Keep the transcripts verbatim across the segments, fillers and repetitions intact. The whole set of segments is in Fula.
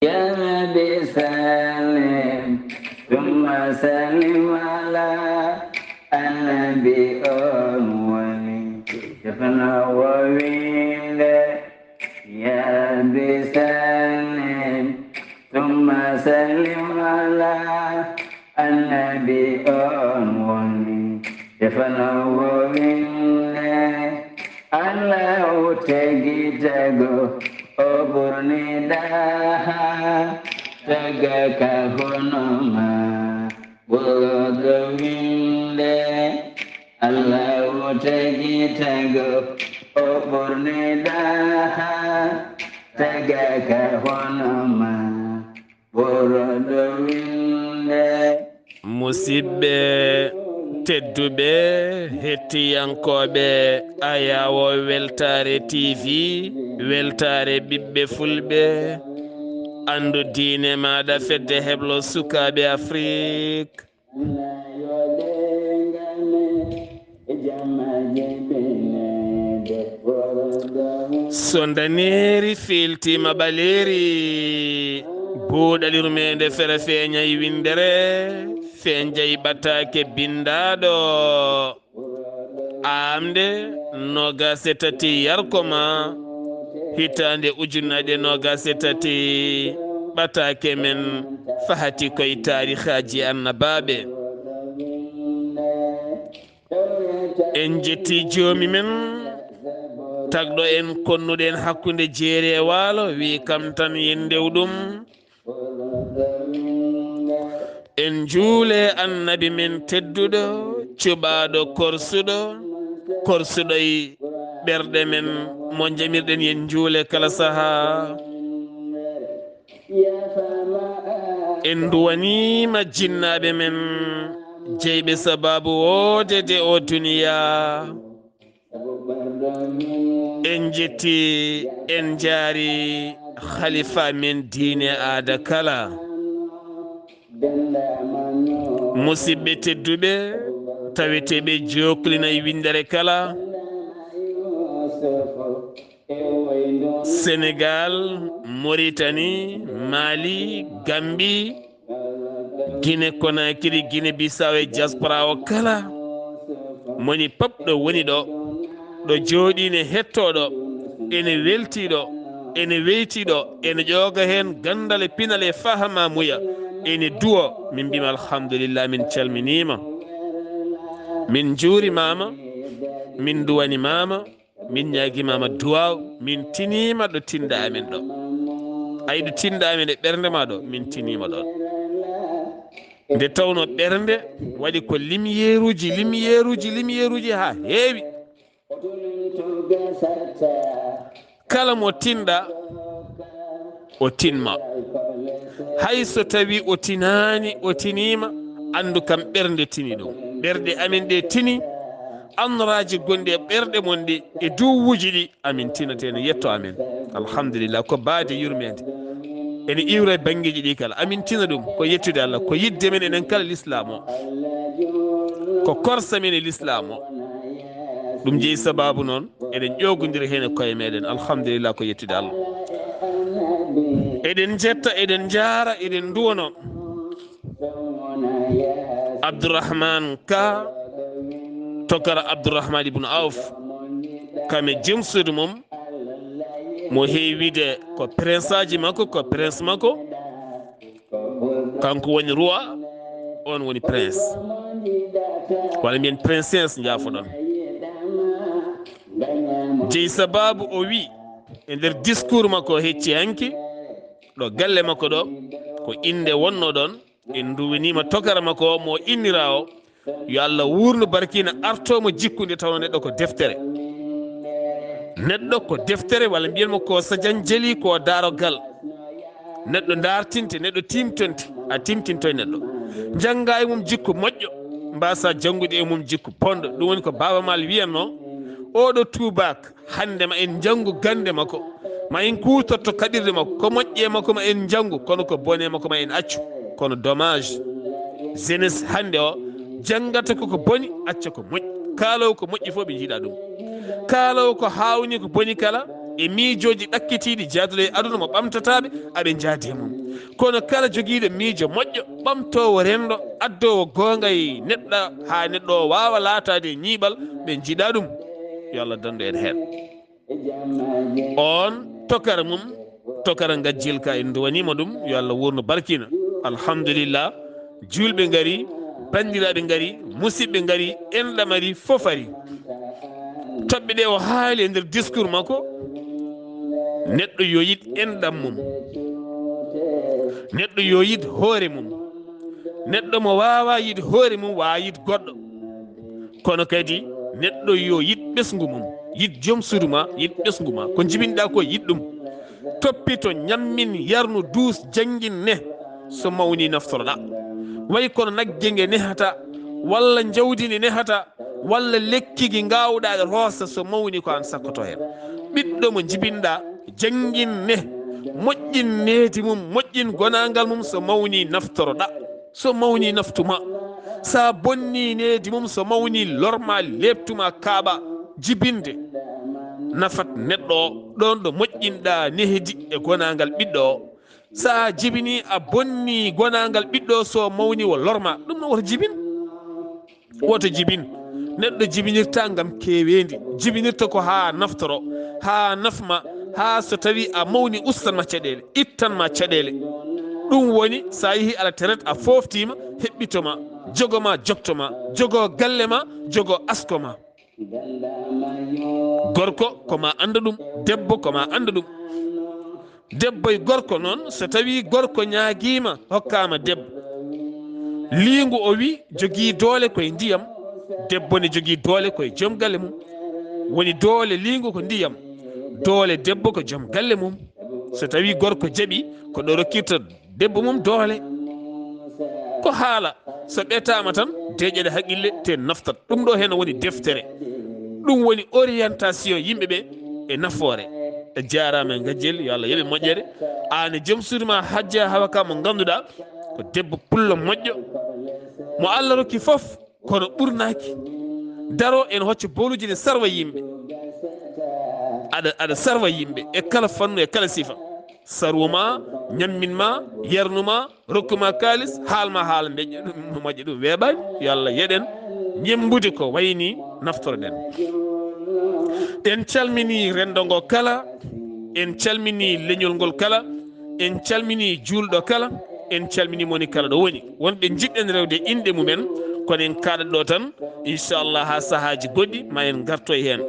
يا رب سلم ثم سلم على النبي أول. شفنا وويل. يا رب سلم ثم سلم على النبي أول. شفنا وويل. Alla o tagi tago, o ɓurni daha, taga ka hono ma, ɓurɗo winde. Alla o tagi tago, o ɓurni daha, taga ka hono ma, ɓurɗo winde. Musidɓe tedduɓe, hettiyankooɓe Ayaawo Weltaare T V, Weltaare ɓiɓɓe Fulɓe, anndu diine maaɗa, fedde heblo sukaaɓe Afrik. So ndaneeri fiiltiima ɓaleeri, buuɗal yurmeende fere feeñay winndere, feeñay ɓataake binndaaɗo. Aamde noogaas e tati yarkoma, hitaande ujunnaje noogaas e tati, ɓataake men fahati koye taarihaaji annabaaɓe. En njetti joomi men, tagɗo en, konnuɗo en hakkunde jeeri e waalo, wi kam tan yen ndew ɗum. En njuule annabi men tedduɗo, cuɓaaɗo korsuɗo, korsuɗo e ɓerɗe men, mo njamirɗen yen njuule kala sahaa. En nduwaniima jinnaaɓe men, jeyɓe sabaabu woodede o duniyaa. En njetti, en njaari khalifa men diine aada kala. Musidɓe tedduɓe, taweteeɓe joklinay winndere kala. Senegal, Mauritanie, Mali, Gambie, Guinée Conakry, Guinée Bissau e diaspora o kala. Moni pop ɗo woni ɗo, ɗo jooɗi ne hetto ɗo, ene welti ɗo, ene weyti ɗo, ene ƴooga heen ganndal e pinal e fahama muya, ene duwo. Min mbima alhamdulillah, min calminiima, min njuurimaama, min nduwanimaama. Min ñaagimaama duwaaw, min tiniima ɗo tinɗa amen ɗo. Ay, ɗo tinɗa amen e ɓernde ma ɗo, min tiniima ɗon. Nde tawno ɓernde waɗi ko limyeeruuji, limyeeruuji, limyeeruuji haa heewi. Kala mo tinɗa, o tinma. Hay so tawi o tinaani, o tiniima, anndu kam ɓernde tini ɗum. Ɓerɗe amen ɗe tini, annoraaji gonɗi e ɓerɗe mon ɗi, e duwuuji ɗi, amin tinate, no yetto amen. Alhamdulillah, ko baade yurmeende. Ene iwra e banngeeji ɗi kala. Amin tina ɗum, ko yettude Allah, ko yiɗde men enen kala l'islam o. Ko korsa men e l'islam o. Ɗum jeyi sababu noon, eɗen ƴoogondira heen e koye meɗen. Alhamdulillah, ko yettude Allah. Eɗen njetta, eɗen njaara, eɗen nduwano Abdourahmane Ka, tokara Abdourahmane ibn Auf, kame jimsude mum, mo heewide ko prince aji makko, ko prince makko, kanko woni roi, on woni prince, walla mbiyen princesse, njaafoɗon. Jeyi sababu o wi e nder discours makko hecci hanki, ɗo galle makko ɗo, ko innde wonno ɗon, en nduwiniima tokara makko o mo innira o, yo Allah wuurnu barkiina, arto mo jikku nde tawno neɗɗo ko deftere. Neɗɗo ko deftere, walla mbiyen mo ko sajanjeli, ko daarogal. Neɗɗo dartinte, neɗɗo timtonte, a timtintoy neɗɗo. Njannga e mum jikku moƴƴo, mbasa janngude e mum jikku bonɗo. Ɗum woni ko Baaba Maal wiyanno, oɗo tuubaak, hannde ma en njanngu gannde makko, ma en kuutorto kaɓirɗe makko, ko moƴƴe makko ma en njanngu, kono ko bone makko ma en accu. Kono dommage, jeunesse hannde o janngata koko boni, acca ko moƴƴi. Kaalowo ko moƴƴi fof ɓe njiɗa ɗum. Kaalowo ko haawni ko boni kala, e miijooji ɗakkitiiɗi jaaduɗo e aduna mo ɓamtataa ɓe, aɓe njaadi e mum. Kono kala jogiiɗo miijo moƴƴo, ɓamtoowo renndo, addoowo goonga e neɗɗo, haa neɗɗo o waawa laataade e ñiiɓal, ɓe njiɗa ɗum. Yo Allah dandu en heen. On tokara mum, tokara ngajjel ka en duwaniima ɗum, yo Allah wurno barkina. Alhamdulillah, juulɓe ngari, banndiraaɓe ngari, musidɓe ngari, enɗam ari, fof ari. Toɓɓe ɗe o haali e nder discours makko, neɗɗo yo yiɗ enɗam mum, neɗɗo yo yiɗ hoore mum, neɗɗo mo waawa yiɗ hoore mum, waawa yiɗ goɗɗo. Kono kadi neɗɗo yo yiɗ ɓesngu mum, yiɗ joom suudu ma, yiɗ ɓesngu ma. Ko njibinɗa ko, yiɗ ɗum. Toppito, ñammin, yarnu, duus, janngin, neh, so mawni naftoroɗa. Way kono nagge nge nehata, walla njawdi ndi nehata, walla lekki ki ngaawɗa roosa, so mawni ko an sakkoto heen. Ɓiɗɗo mo njibinɗa, janngin, neh, moƴƴin needi mum, moƴƴin gonaangal mum, so mawni naftoroɗa. So mawni naftu ma, sa bonni needi mum, so mawni lor ma, leeptu ma, kaaɓa. Jibinde nafat neɗɗo o, ɗon ɗo moƴƴinɗa nehdi e gonaangal ɓiɗɗo o. Sa jibini, a bonni gonaangal ɓiɗɗo o, so mawni o lor ma, ɗum noon woto jibin. Woto jibin. Neɗɗo jibinirta ngam keeweendi, jibinirta ko haa naftoro, haa nafma, haa so tawi a mawni, ustan ma caɗeele, ittan ma caɗeele. Ɗum woni, so a yehi à la retraite, a fooftiima, heɓɓito ma, jogo ma, jokto ma, jogo galle ma, jogo asko ma. Gorko ko ma annda ɗum, debbo ko ma annda ɗum. Debbo e gorko noon, so tawi gorko ñaagiima, hokkaama debbo, liingu o wi jogii doole koye ndiyam, debbo ne jogii doole koye joom galle mum. Woni doole liingu ko ndiyam, doole debbo ko joom galle mum. So tawi gorko jaɓi, ko ɗo rokkirta debbo mum doole. Ko haala, so ɓetaama tan, deeƴere haqqille te naftat. Ɗum ɗo heen woni deftere. Ɗum woni orientation yimɓe ɓe e nafoore. A jaaraama e ngajjel, yo Allah yoɓe moƴƴere. Aan e joom suudu ma, Hajja Hawa Ka mo ngannduɗaa ko debbo pullo moƴƴo, mo Allah rokki fof, kono ɓurnaaki. Daro en hocca booluuji ne sarwa yimɓe. Aɗa, aɗa sarwa yimɓe e kala fannu, e kala sifa. Sarwu ma, ñammin ma, yarnu ma, rokku ma kaalis, haal ma haala mbeƴƴo, ɗum no moƴƴi, ɗum weeɓaani. Yo Allah yeɗen ñemmbude ko wayni naftoroɗen. En calmini renndo ngo kala, en calmini leñol ngol kala, en calmini juulɗo kala, en calmini moni kala ɗo woni. Wonɓe njiɗɗen rewde inɗe mumen, kono en kaaɗat ɗo tan, inchallah, haa sahaaji goɗɗi ma en ngartoy heen.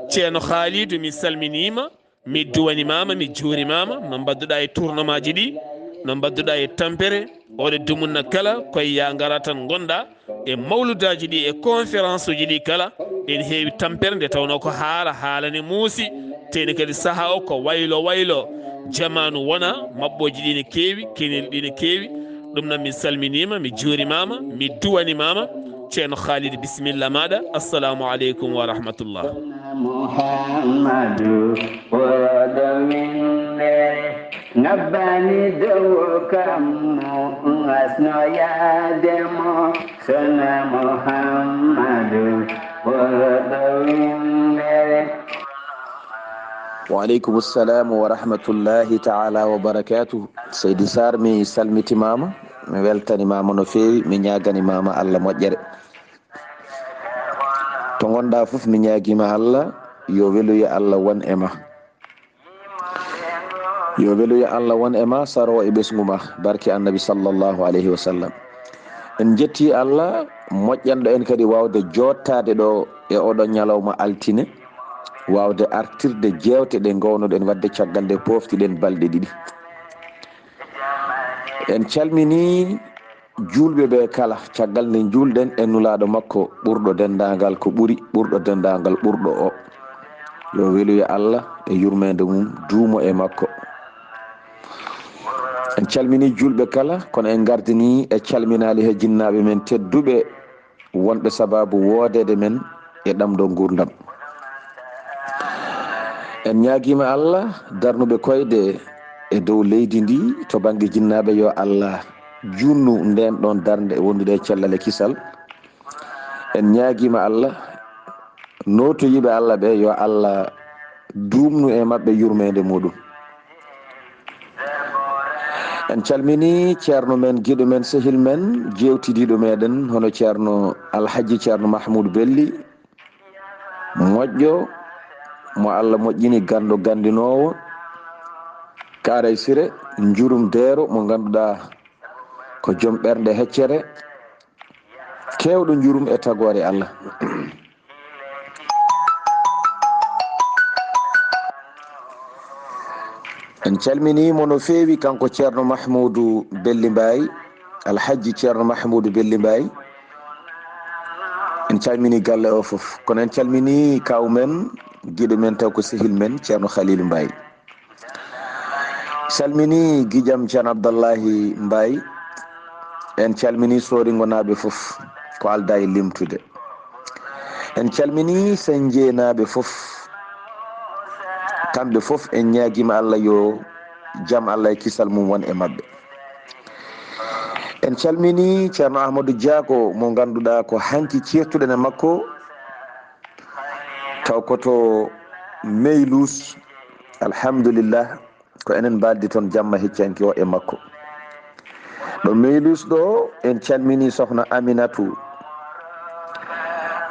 Ceerno Haalidu, mi salminiima. Mi duwanimaama, mi juurimaama, no mbaɗduɗaa e tournomaji ɗi, no mbaɗduɗaa e tampere, oɗo dumunna kala, koye ya ngara tan ngonɗaa e mawludaaji ɗi, e conférence uji ɗi kala. Ene heewi tampere, nde tawnoo ko haala, haala ne muusi, teni kadi sahaa o ko waylo waylo. Jamaanu wona, maɓɓooji ɗi ne keewi, kenel ɗi ne keewi. Ɗum noon, mi salminiima, mi juurimaama, mi duwanimaama. Ceerno Khalid, bisimilla maaɗa. Assalamu aleykum wa rahmatullah. Muhammadu, oɗo winde, ngabbani dow kammu, ngasno yaade mo. Sona Muhammadu, oɗo winde. Wa aleykum salam wa rahmatullahi taala wa barakatuh. Seydi Sarr, mi salmitimaama, mi weltanimaama no feewi, mi ñaaganimaama Allah moƴƴere. To ngonɗaa fof, mi ñaagiima Allah, yo weluya Allah won e ma. Yo weluya Allah won e ma, saroo e ɓesngu ma, barke Annabi sallallahu alayhi wa sallam. En njettii Allah, moƴƴanɗo en kadi waawde jooɗtaade ɗo e oɗo ñalawma altine, waawde artirde jeewte ɗe ngownoɗen waɗde caggal nde pooftiɗen balɗe ɗiɗi. En calminii juulɓe ɓe kala, caggal nde njuulɗen e Nulaaɗo makko ɓurɗo denndaangal ko ɓuri, ɓurɗo denndaangal ɓurɗo o. Yo weluya Allah e yurmeende mum duumo e makko. En calminii juulɓe kala, kono en ngardinii e calminaali he jinnaaɓe men tedduɓe wonɓe sabaabu woodeede men e ɗamɗo nguurndam. En ñaagiima Allah darnuɓe koyɗe e dow leydi ndi to bannge jinnaaɓe, yo Allah juutnu ndeen ɗoon darnde wondude e cellal e kisal. En ñaagiima Allah nootoyiiɓe Allah ɓe, yo Allah duumnu e maɓɓe yurmeende muɗum. En calmini ceerno men, giɗo men, sehil men, jeewtidiiɗo meɗen, hono ceerno Alhaji Ceerno Mahmoud Belli, moƴƴo, mo Allah moƴƴini, ganndo ganndinoowo, Kaaray Sire, njurum deero, mo ngannduɗaa ko joom ɓernde heccere, keewɗo njurum e tagoore Allah. En calminii mo no feewi, kanko Ceerno Mahmuudu Belli Mbaay, Alhajji Ceerno Mahmuudu Belli Mbaay. En calminii galle o fof, kono en calminii kaaw men, giɗo men taw ko sehil men, Ceerno Khaliilu Mbaay. Salmini giƴam Ceerno Abdallahi Mbaay. En calmini Sooringonaaɓe fof, ko aldaa e limtude. En calmini Sañjeenaaɓe fof. Kamɓe fof en ñaagiima Allah yo jam Allah e kisal mum won e maɓɓe. En calmini Ceerno Ahmadu Jaako mo ngannduɗaa ko hanki ceertuɗen e makko, taw ko to Meylus. Alhamdulillah, ko enen mbaldi toon jamma heccanki o e makko. Ɗo Meylus ɗo, en calmini Sohna Aminatu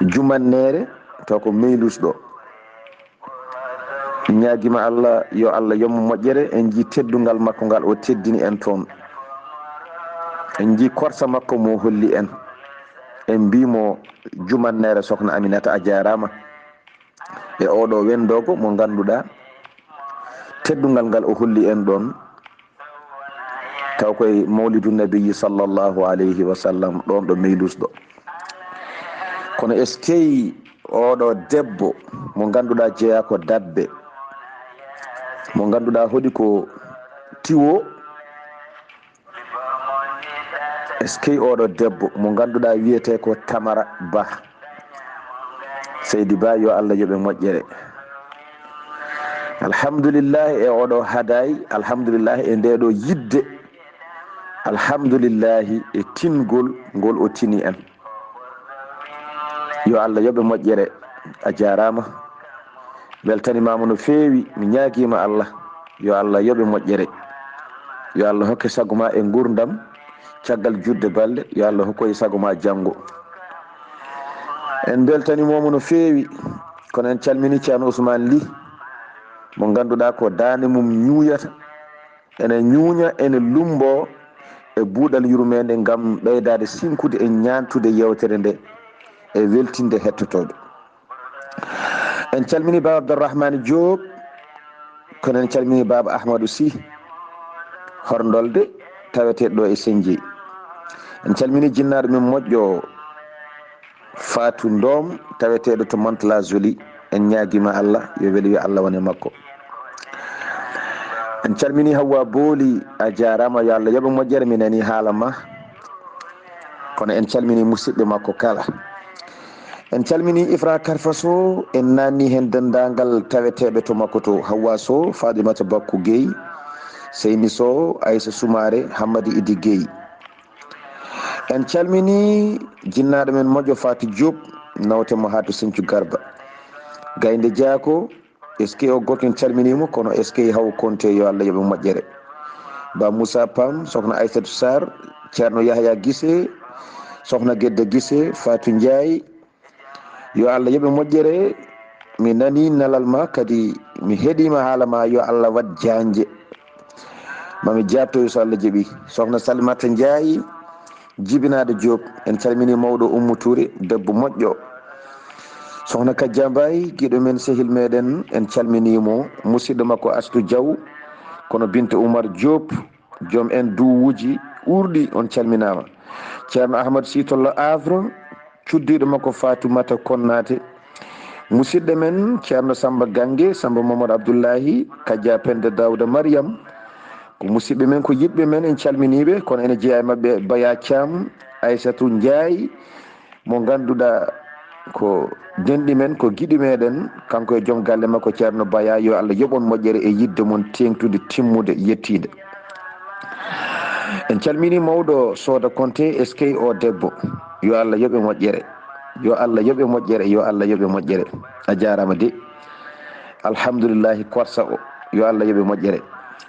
Jumanneere, to ko Meylus ɗo. En ñaagiima Allah, yo Allah yoɓ mo moƴƴere. En njii teddungal makko ngal o teddini en toon. En njii korsa makko mo holli en. En mbii mo Jumanneere, Sohna Aminata, a jaaraama. E oɗo wenndoogo mo ngannduɗaa, teddungal ngal o holli en ɗoon, taw koye Mawlidu Nabiyyi sallallahu alayhi wa sallam, ɗoon ɗo Meylus ɗo. Kono eskey oɗo debbo mo ngannduɗaa jeyaa ko dabbe, mo ngannduɗaa hoɗi ko tiwo, eskey oɗo debbo mo ngannduɗaa wiyetee ko Tamara Ba. Seydi Ba, yo Allah yoɓe moƴƴere. Alhamdulillahi e oɗo hadaay, alhamdulillahi e ndeɗo yidde, alhamdulillahi e tingol ngol o tini en. Yo Allah yoɓe moƴƴere. A jaaraama. Weltanimaama no feewi. Mi ñaagiima Allah, yo Allah yoɓe moƴƴere. Yo Allah hokke sago ma e nguurndam caggal juutde balɗe. Yo Allah hokkoy sago ma janngo. En mbeltanimooma no feewi, kono en calmini Ceerno Ousmane Ly, mo ngannduɗaa ko daande mum ñuuyata. Ene ñuuña, ene lummbo e buuɗal yurmeende ngam ɓeydaade sinkude e ñaantude yeewtere nde e weltinde hettotooɓe. En calmini Baaba Abdourahmane Diop, kono en calmini Baaba Ahmadou Sy Horndolde, taweteeɗo ɗo e Senji. En calmini jinnaaɗo men moƴƴo Fatou Ndom, taweteeɗo to Mantes-la-Jolie. En ñaagiima Allah, yo weli, yo Allah won e makko. En calmini Hawwa Booli, a jaaraama, yo Allah yoɓe moƴƴere, mi nani haala ma. Kono en calmini musidɓe makko kala. En calmini Ifra Karfa Sow, en nanni heen denndaangal taweteeɓe to makko to, Hawwa Sow, Fadimata Bakku Gueye, Seyni Sow, Aissa Soumaré, Hammadi Idi Gueye. En calmini jinnaaɗo men moƴƴo Fatou Diop, nawte mo haa to Sinthiou Garba. Gaynde Diako, eskey o gooto en calminiimo, kono eskey Haw Konte, yo Allah yoɓe moƴƴere. Ba Moussa Pam, Sohna Aissatou Sarr, Ceerno Yahya Gise, Sohna Gedda Gise, Fatou Ndiaye, yo Allah yoɓe moƴƴere. Mi nani nelal ma, kadi mi heɗiima haala ma, yo Allah waɗ jaanje. Ma mi jaabtoyo so Allah jaɓi. Sohna Salimata Ndiaye, jibinaaɗo Diop, en calmini mawɗo Oumou Touré, debbo moƴƴo. Sohna Kajja Mbaye, giɗo men, sehil meɗen, en calminiimo. Musidɗo makko Astou Diaw, kono Binta Oumar Diop, joom en duwuuji uurɗi, on calminaama. Ceerno Ahmad Sy to Le Havre, cuddiiɗo makko Fatoumata Konnaté, musidɗo men Ceerno Samba Gange, Samba Mamadou Abdoulahi, Kaja Penda Daouda Mariam, ko musidɓe men, ko yiɗɓe men, en calminiiɓe, kono ene jeyaa e maɓɓe Baya Thiam, Aissatou Ndiaye, mo ngannduɗaa ko denɗi men, ko giɗi meɗen, kanko e joom galle makko Ceerno Baya, yo Allah yoɓ on moƴƴere e yiɗde mon teeŋtude, timmude, yettiinde. En calmini mawɗo Sooda Konte, eskey o debbo, yo Allah yoɓe moƴƴere, yo Allah yoɓe moƴƴere, yo Allah yoɓe moƴƴere. A jaaraama de. Alhamdulillahi, korsa o, yo Allah yoɓe moƴƴere.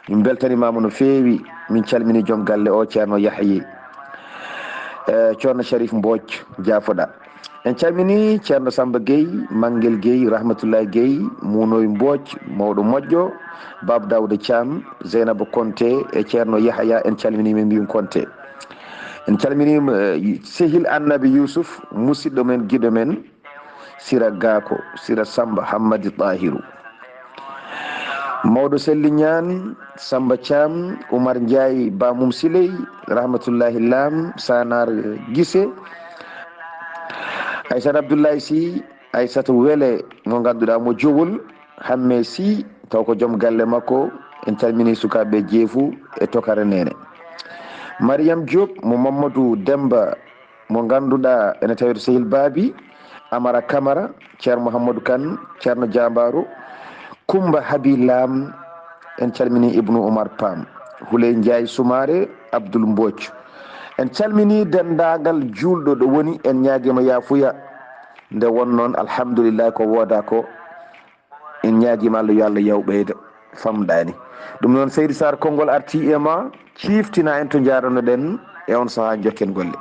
Min mbeltanimaama no feewi. Min calmini joom galle o, Ceerno Yahye, e Ceerno Sharif Mbooc Jaafoɗa. En calmini Ceerno Samba Gueye, Manguel Gueye, Rahmatullahi Gueye, Muunoy Mbooc, mawɗo moƴƴo, Baaba Daawuda Caam, Zeynaba Konte e Ceerno Yahaya, en calmini ɓe, mbiyum Konte. En calmini, eh, sehil Annabi Yusuf, musidɗo men, giɗo men, Sira Gako, Sira Samba Hammadi Tahiru. Mawɗo Selli Ñaan, Samba Caam, Umar Njaay, Bamum Siley, Rahmatullahi Lam, Sanar Gise, Aysata Abdullahi Si, Aysata Wele, mo ngannduɗaa mo Jowol, Hamme Si, taw ko joom galle makko, en calmini sukaaɓe Jeefu e Tokare Neene. Mariyam Diop, mo Mamadou Demba, mo ngannduɗaa ene tawi to Sehil Baabi, Amara Kamara, Ceerno Mouhamadou Kane, Ceerno Jaambaaru, Kumba Habi Lam, en calmini Ibnu Umar Pam, Huley Njaay Sumaare, Abdoul Mbooc. En calmini denndaangal juulɗo ɗo woni, en ñaagiima yaafuya. Nde won noon, alhamdulillah, ko woodaa ko, en ñaagiima Allah, yo Allah yaw ɓeyda famɗaani. Ɗum noon, Seydi Sarr, konngol arti e ma, ciiftina en to njaaranoɗen e on sahaa, njokken golle.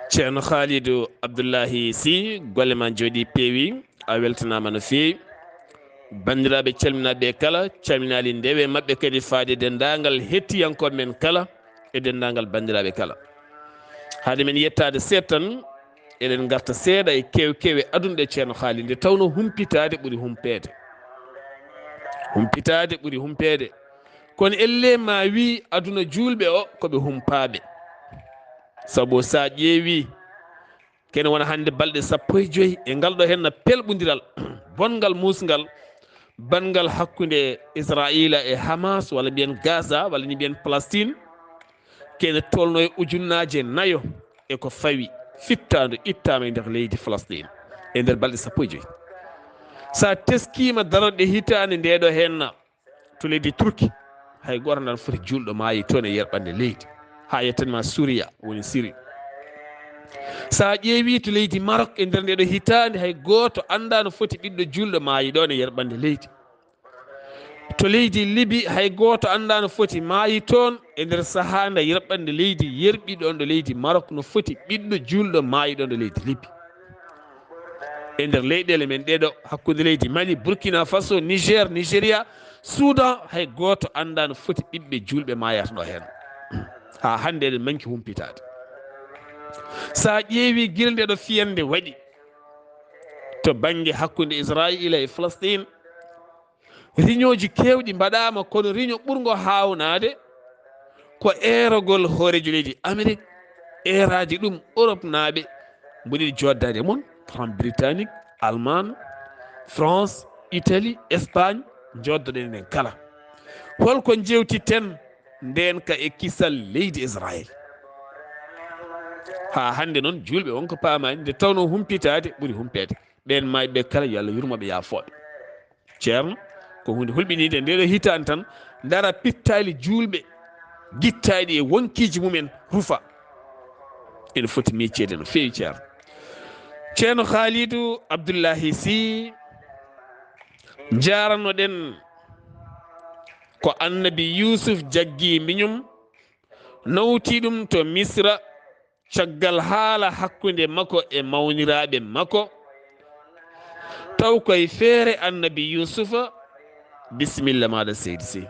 Ceerno Khalidou Abdoulahi Sy, golle ma njooɗi peewi, a weltanaama no feewi. Banndiraaɓe calminaaɓe kala, calminaali ndewe maɓɓe kadi faade denndaangal hettiyankooɓe men kala e denndaangal banndiraaɓe kala. Haade men yettaade seeɗa tan, eɗen ngarta seeɗa e kew-, kewe aduna ɗe, Ceerno Khalidou, nde tawnoo humpitaade ɓuri humpeede. Humpitaade ɓuri humpeede. Kono ellee ma wii aduna juulɓe o ko ɓe humpaaɓe. Sabu so a ƴeewii, kene wona hannde balɗe sappo e joy e ngal ɗo henna pelɓondiral bonngal muusngal banngal hakkunde Israayiila e Hamas, walla mbiyen Gaza, walla ni mbiyen Palestine. Kene tolno e ujunnaaje nayo e ko fawi, fittaandu ittaama e nder leydi Palestine e nder balɗe sappo e joy. So a teskiima darorɗe hitaande nde ɗo henna, to leydi Turki, hay gooto anndaa no foti juulɗo maayi toon e yerɓannde leydi, haa yettan ma Suriya, woni Siri. So a ƴeewii to leydi Marok, e nder nde ɗo hitaande, hay gooto anndaa no foti ɓiɗɗo juulɗo maayi ɗoon e yerɓannde leydi. To leydi Libi, hay gooto anndaa no foti maayi toon e nder sahaa nde yerɓannde leydi yerɓi ɗoon ɗo leydi Marok, no foti ɓiɗɗo juulɗo maayi ɗoon ɗo leydi Libi. E nder leyɗeele men ɗee ɗo, hakkunde leydi Mali, Burkina Faso, Niger, Nigeria, Soudan, hay gooto anndaa no foti ɓiɓɓe juulɓe maayata ɗo heen. Haa hannde eɗen manki humpitaade. So a ƴeewii gila nde ɗo fiyannde waɗi to bannge hakkunde Israayiila e Falastiin, riñooji keewɗi mbaɗaama, kono riño ɓurngo haawnaade ko eerogol hooreejo leydi Amerik, eeraade ɗum Oropnaaɓe, mboɗo yiɗi jooɗdaade e mon, Grande Britanik, Alman, France, Italie, Espagne, njooɗdoɗen enen kala. Holko njeewtitten ndeen ka e kisal leydi Israel? Haa hannde noon, juulɓe won ko paamaani, nde tawnoo humpitaade ɓuri humpeede. Ɓeen maayɓe kala, yo Allah yurmo ɓe, yaafoo ɓe. Ceerno, ko huunde hulɓiniinde, nde ɗo hitaande tan, ndara pittaali juulɓe gittaaɗi e wonkiiji mumen rufa. Ene foti micceede no feewi, Ceerno. Ceerno Khalidou Abdoulahi Sy, njaaranoɗen ko Annabi Yuusuf jaggi miñum, nawti ɗum to Misra, caggal haala hakkunde makko e mawniraaɓe makko, taw koye feere Annabi Yuusufa. Bisimilla maaɗa, Seydi Sy.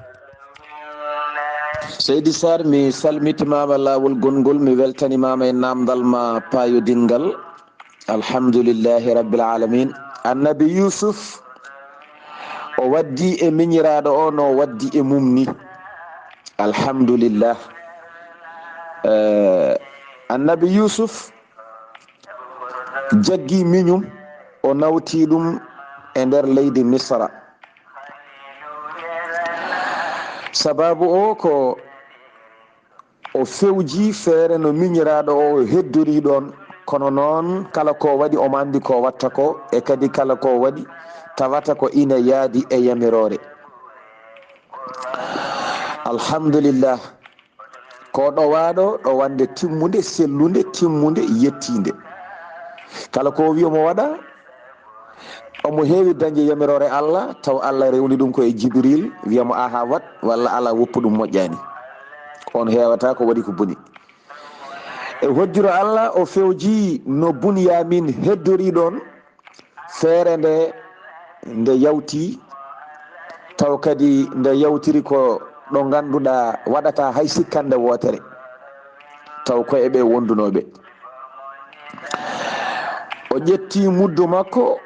Seydi Sarr, mi salmitimaama laawol gonngol, mi weltanimaama e naamndal ma paayodinngal. Alhamdulillahi Rabbil Alamin. Annabi Yuusuf, o waddi e miñiraaɗo o no waddi e mum ni. Alhamdulillah. Eh, Annabi Yuusuf jaggi miñum, o nawti ɗum e nder leydi Misra. Sababu o ko o fewji feere no miñiraaɗo o heddori ɗoon, kono noon kala ko waɗi omo anndi ko watta ko, e kadi kala ko waɗi tawata ko ina yaadi e yamiroore. Alhamdulillah. Ko ɗowaaɗo, ɗowannde timmunde, sellunde, timmunde, yettiinde. Kala ko o wi omo waɗa, Omo heewi dañde yamiroore Allah, taw Allah rewni ɗum ko e Jibril, wiya mo, "Aha, waɗ," walla, "Alaa, woppu, ɗum moƴƴaani." On heewata ko waɗi ko boni. E hoddiro Allah, o fewji no Bunyamin heddori ɗon feere nde, nde yawti, taw kadi nde yawtiri ko ɗo ngannduɗaa waɗata hay sikkannde wootere, taw ko e ɓe wondunooɓe. O ƴetti muddu makko,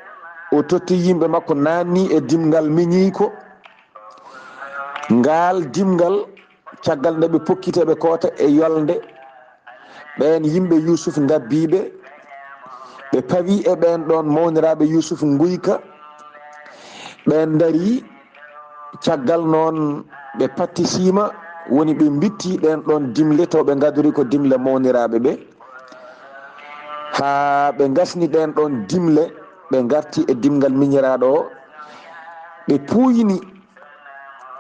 o totti yimɓe makko, naanni e dimngal miñiiko. Ngaal dimngal, caggal nde ɓe pokkiti, ɓe koota e yolnde, ɓeen yimɓe Yuusuf ngabbiiɓe, ɓe pawi e ɓeen ɗoon mawniraaɓe Yuusuf nguyka, ɓeen ndarii. Caggal noon, ɓe pattisiima, woni ɓe mbitti ɗeen ɗoon dimle, taw ɓe ngadori ko dimle mawniraaɓe ɓe. Haa ɓe ngasni ɗeen ɗoon dimle, ɓe ngarti e dimngal miñiraaɗo o, ɓe puuyni,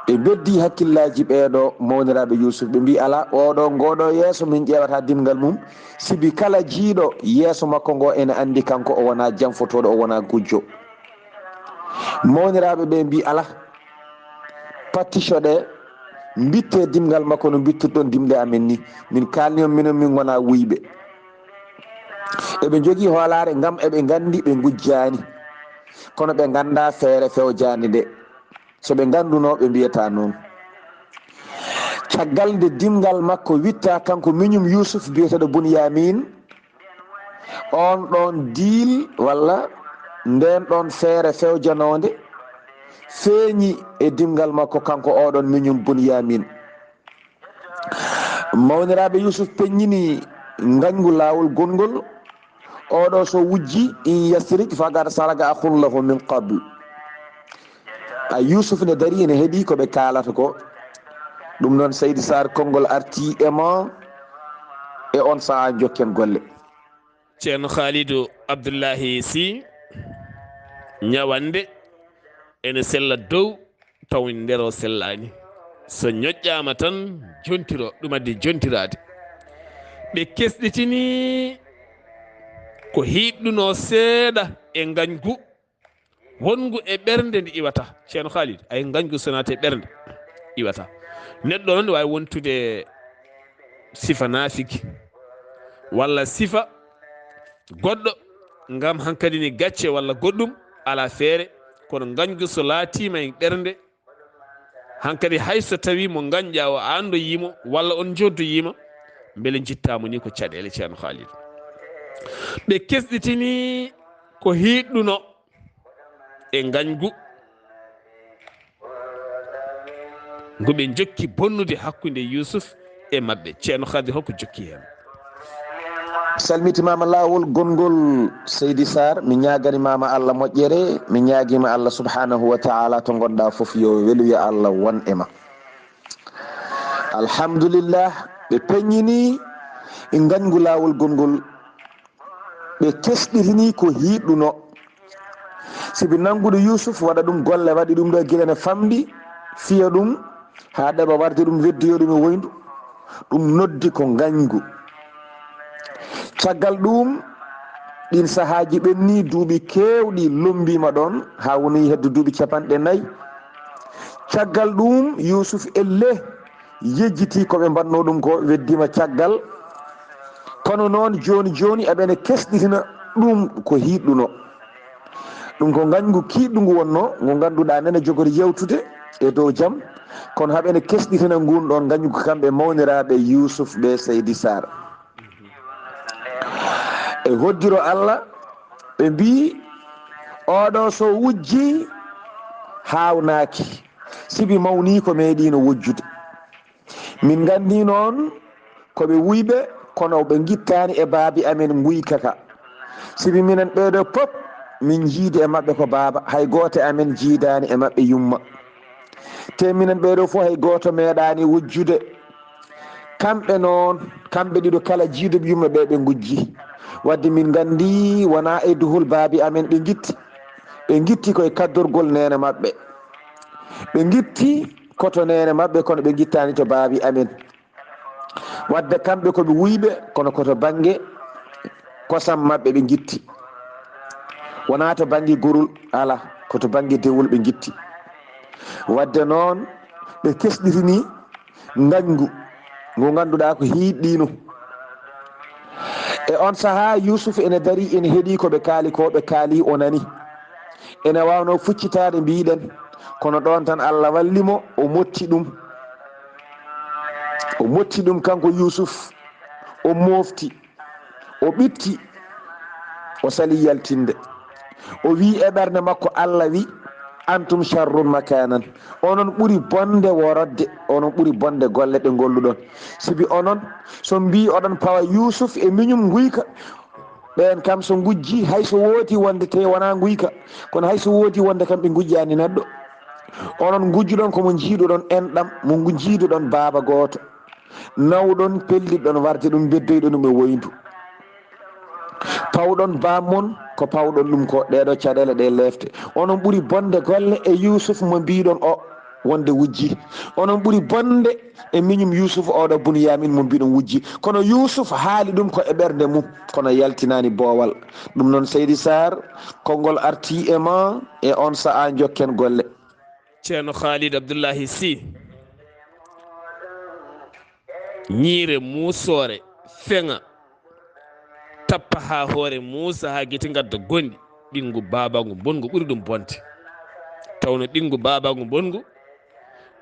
ɓe mbeddi hakkillaaji ɓeeɗo mawniraaɓe Yuusuf, ɓe mbii, "Alaa, oɗo, ngoɗo yeeso min ƴeewata dimngal mum, sibi kala jiiɗo yeeso makko ngo ene anndi kanko o wonaa janfotooɗo, o wonaa gujjo." Mawniraaɓe ɓe mbii, "Alaa, patticoɗe, mbitte dimngal makko no mbittirɗon dimɗe amen ni. Min kaalni on, minen min ngonaa wuyɓe." Eɓe njogii hoolaare ngam eɓe nganndi ɓe ngujjaani, kono ɓe nganndaa feere fewjaande nde. So ɓe ngannduno, ɓe mbiyata noon. Caggal nde dimngal makko witta, kanko miñum Yuusuf biyeteeɗo Bunyamin, on ɗoon diil walla ndeen ɗoon feere fewjanoonde feeñi e dimngal makko, kanko oɗon miñum Bunyamin. Mawniraaɓe Yuusuf peññini ngañgu laawol gongol, oɗo so wujji, "In yasrik faqad saraka akhun lahu min qabl." A Yuusuf ne darii ene heɗii ko ɓe kaalata ko. Ɗum noon, Seydi Saar, konngol artii e ma e on sahaa, njokken golle. Ceerno Khalidou Abdoulahi Sy, ñawannde ene sella dow, taw nder o sellaani. So ñoƴƴaama tan, jontiro, ɗum addi jontiraade. Ɓe kesɗitini ko hiiɗɗunoo seeɗa e ngañgu wonngu e ɓernde nde iwata. Ceerno Khalid, ay ngañgu so naati e ɓernde iwata. Neɗɗo noon waawi wontude sifa naafiki walla sifa goɗɗo, ngam hankadi ni gacce walla goɗɗum alaa feere, kono ngañgu so laatiima e ɓernde, hankadi hay so tawii mo ngañɗaa o aandoyiimo walla on njoddoyiima, mbele njittaamo ni ko caɗeele, Ceerno Khalid. Ɓe kesɗitini ko hiiɗɗuno e ngañgu ngu ɓe njokki bonnude hakkunde Yuusuf e maɓɓe. Ceerno Khadir, holko jokki heen? Salmitimaama laawol gongol, Seydi Saar, mi ñaaganimaama Allah moƴƴere, mi ñaagiima Allah subhanahu wa taala to ngonɗaa fof yo weluya Allah won e ma. Alhamdulillah, ɓe peññini ngañgu laawol gongol, ɓe kesɗitini ko hiiɗɗuno. Sibi nannguɗo Yuusuf waɗa ɗum golle, waɗi ɗum ɗo gila ne famɗi, fiya ɗum haa ɗeɓa warde ɗum, weddoyo ɗum e woyndu, ɗum noddi ko ngañgu. Caggal ɗum, ɗin sahaaji ɓenni, duuɓi keewɗi lommbiima ɗon, haa woni hedde duuɓi capanɗe nayi. Caggal ɗum, Yuusuf elle yejjiti ko ɓe mbaɗno ɗum ko, weddiima caggal. Kono noon, jooni jooni, aɓene kesɗitina ɗum ko hiiɗɗuno. Ɗum ko ngañgu kiiɗɗungu wonno, ngu ngannduɗaa nene jogori yewtude e dow jam, kono haɓene kesɗitina ngun ɗon ngañgu kamɓe mawniraaɓe Yuusuf ɓe, Seydi Saar. E hoddiro Allah, ɓe mbii, "Oɗo so wujji, haawnaaki, sibi mawni ko meeɗiino wujjude." Min nganndi noon ko ɓe wuyɓe, kono ɓe ngittaani e baabi amen nguyka ka. Sibi minen ɓeeɗo pop, min njiidi e maɓɓe ko baaba, hay gooto e amen jiidaani e maɓɓe yumma. Te minen ɓeeɗo fof hay gooto meeɗaani wujjude. Kamɓe noon, kamɓe ɗiɗo kala jiiduɓe yumma ɓe, ɓe ngujji. Wadde min nganndi wonaa e duhol baabi amen ɓe ngitti. Ɓe ngitti ko e kaddorgol neene maɓɓe. Ɓe ngitti ko to neene maɓɓe, kono ɓe ngittaani to baabi amen. Wadde kamɓe ko ɓe wuyɓe, kono ko to bannge kosam maɓɓe ɓe ngitti. Wonaa to bannge gorul, alaa, ko to bannge dewol ɓe ngitti. Wadde noon, ɓe kesɗitini ngañngu ngu ngannduɗaa ko hiiɗɗiino. E on sahaa, Yuusuf ene darii, ene heɗii ko ɓe kaali ko, ɓe kaali, o nanii. Ene waawnoo fuccitaade, mbiy-ɗen, kono ɗoon tan Allah walli mo, o motti ɗum. O motti ɗum, kanko Yuusuf, o moofti, o ɓitti, o salii yaltinde. O wii e ɓernde makko, Allah wii, "Antum sharrun makanan." Onon ɓuri bonde worodde, onon ɓuri bonde golle ɗe ngolluɗon. Sibi onon, so mbii oɗon pawa Yuusuf e miñum nguyka, ɓeen kam so ngujji, hay so woodi wonde te wonaa nguyka, kono hay so woodi wonde kam ɓe ngujjaani neɗɗo. Onon ngujjuɗon ko mo njiiduɗon enɗam, mo ngu-, njiiduɗon baaba gooto. Nawɗon, pellitɗon warde ɗum, mbeddoyɗon ɗum e woyndu. Pawɗon baam mon ko pawɗon ɗum ko, ɗee ɗoo caɗeele, ɗee leefte. Onon ɓuri bonde golle e Yuusuf mo mbiiɗon o wonde wujji. Onon ɓuri bonde e miñum Yuusuf oɗo Bunyamin mo mbiiɗon wujji. Kono Yuusuf haali ɗum ko e ɓernde mum, kono yaltinaani boowal. Ɗum noon, Seydi Sarr, konngol artii e ma, e on sahaa njokken golle. Ceerno Khalid Abdullahi Sy. Ñiire muusoore, feŋa, tappa haa hoore muusa, haa gite ngadda gonɗi. Ɓinngu baabaagu bonngu ɓuri ɗum bonde. Tawno ɓinngu baabaagu bonngu,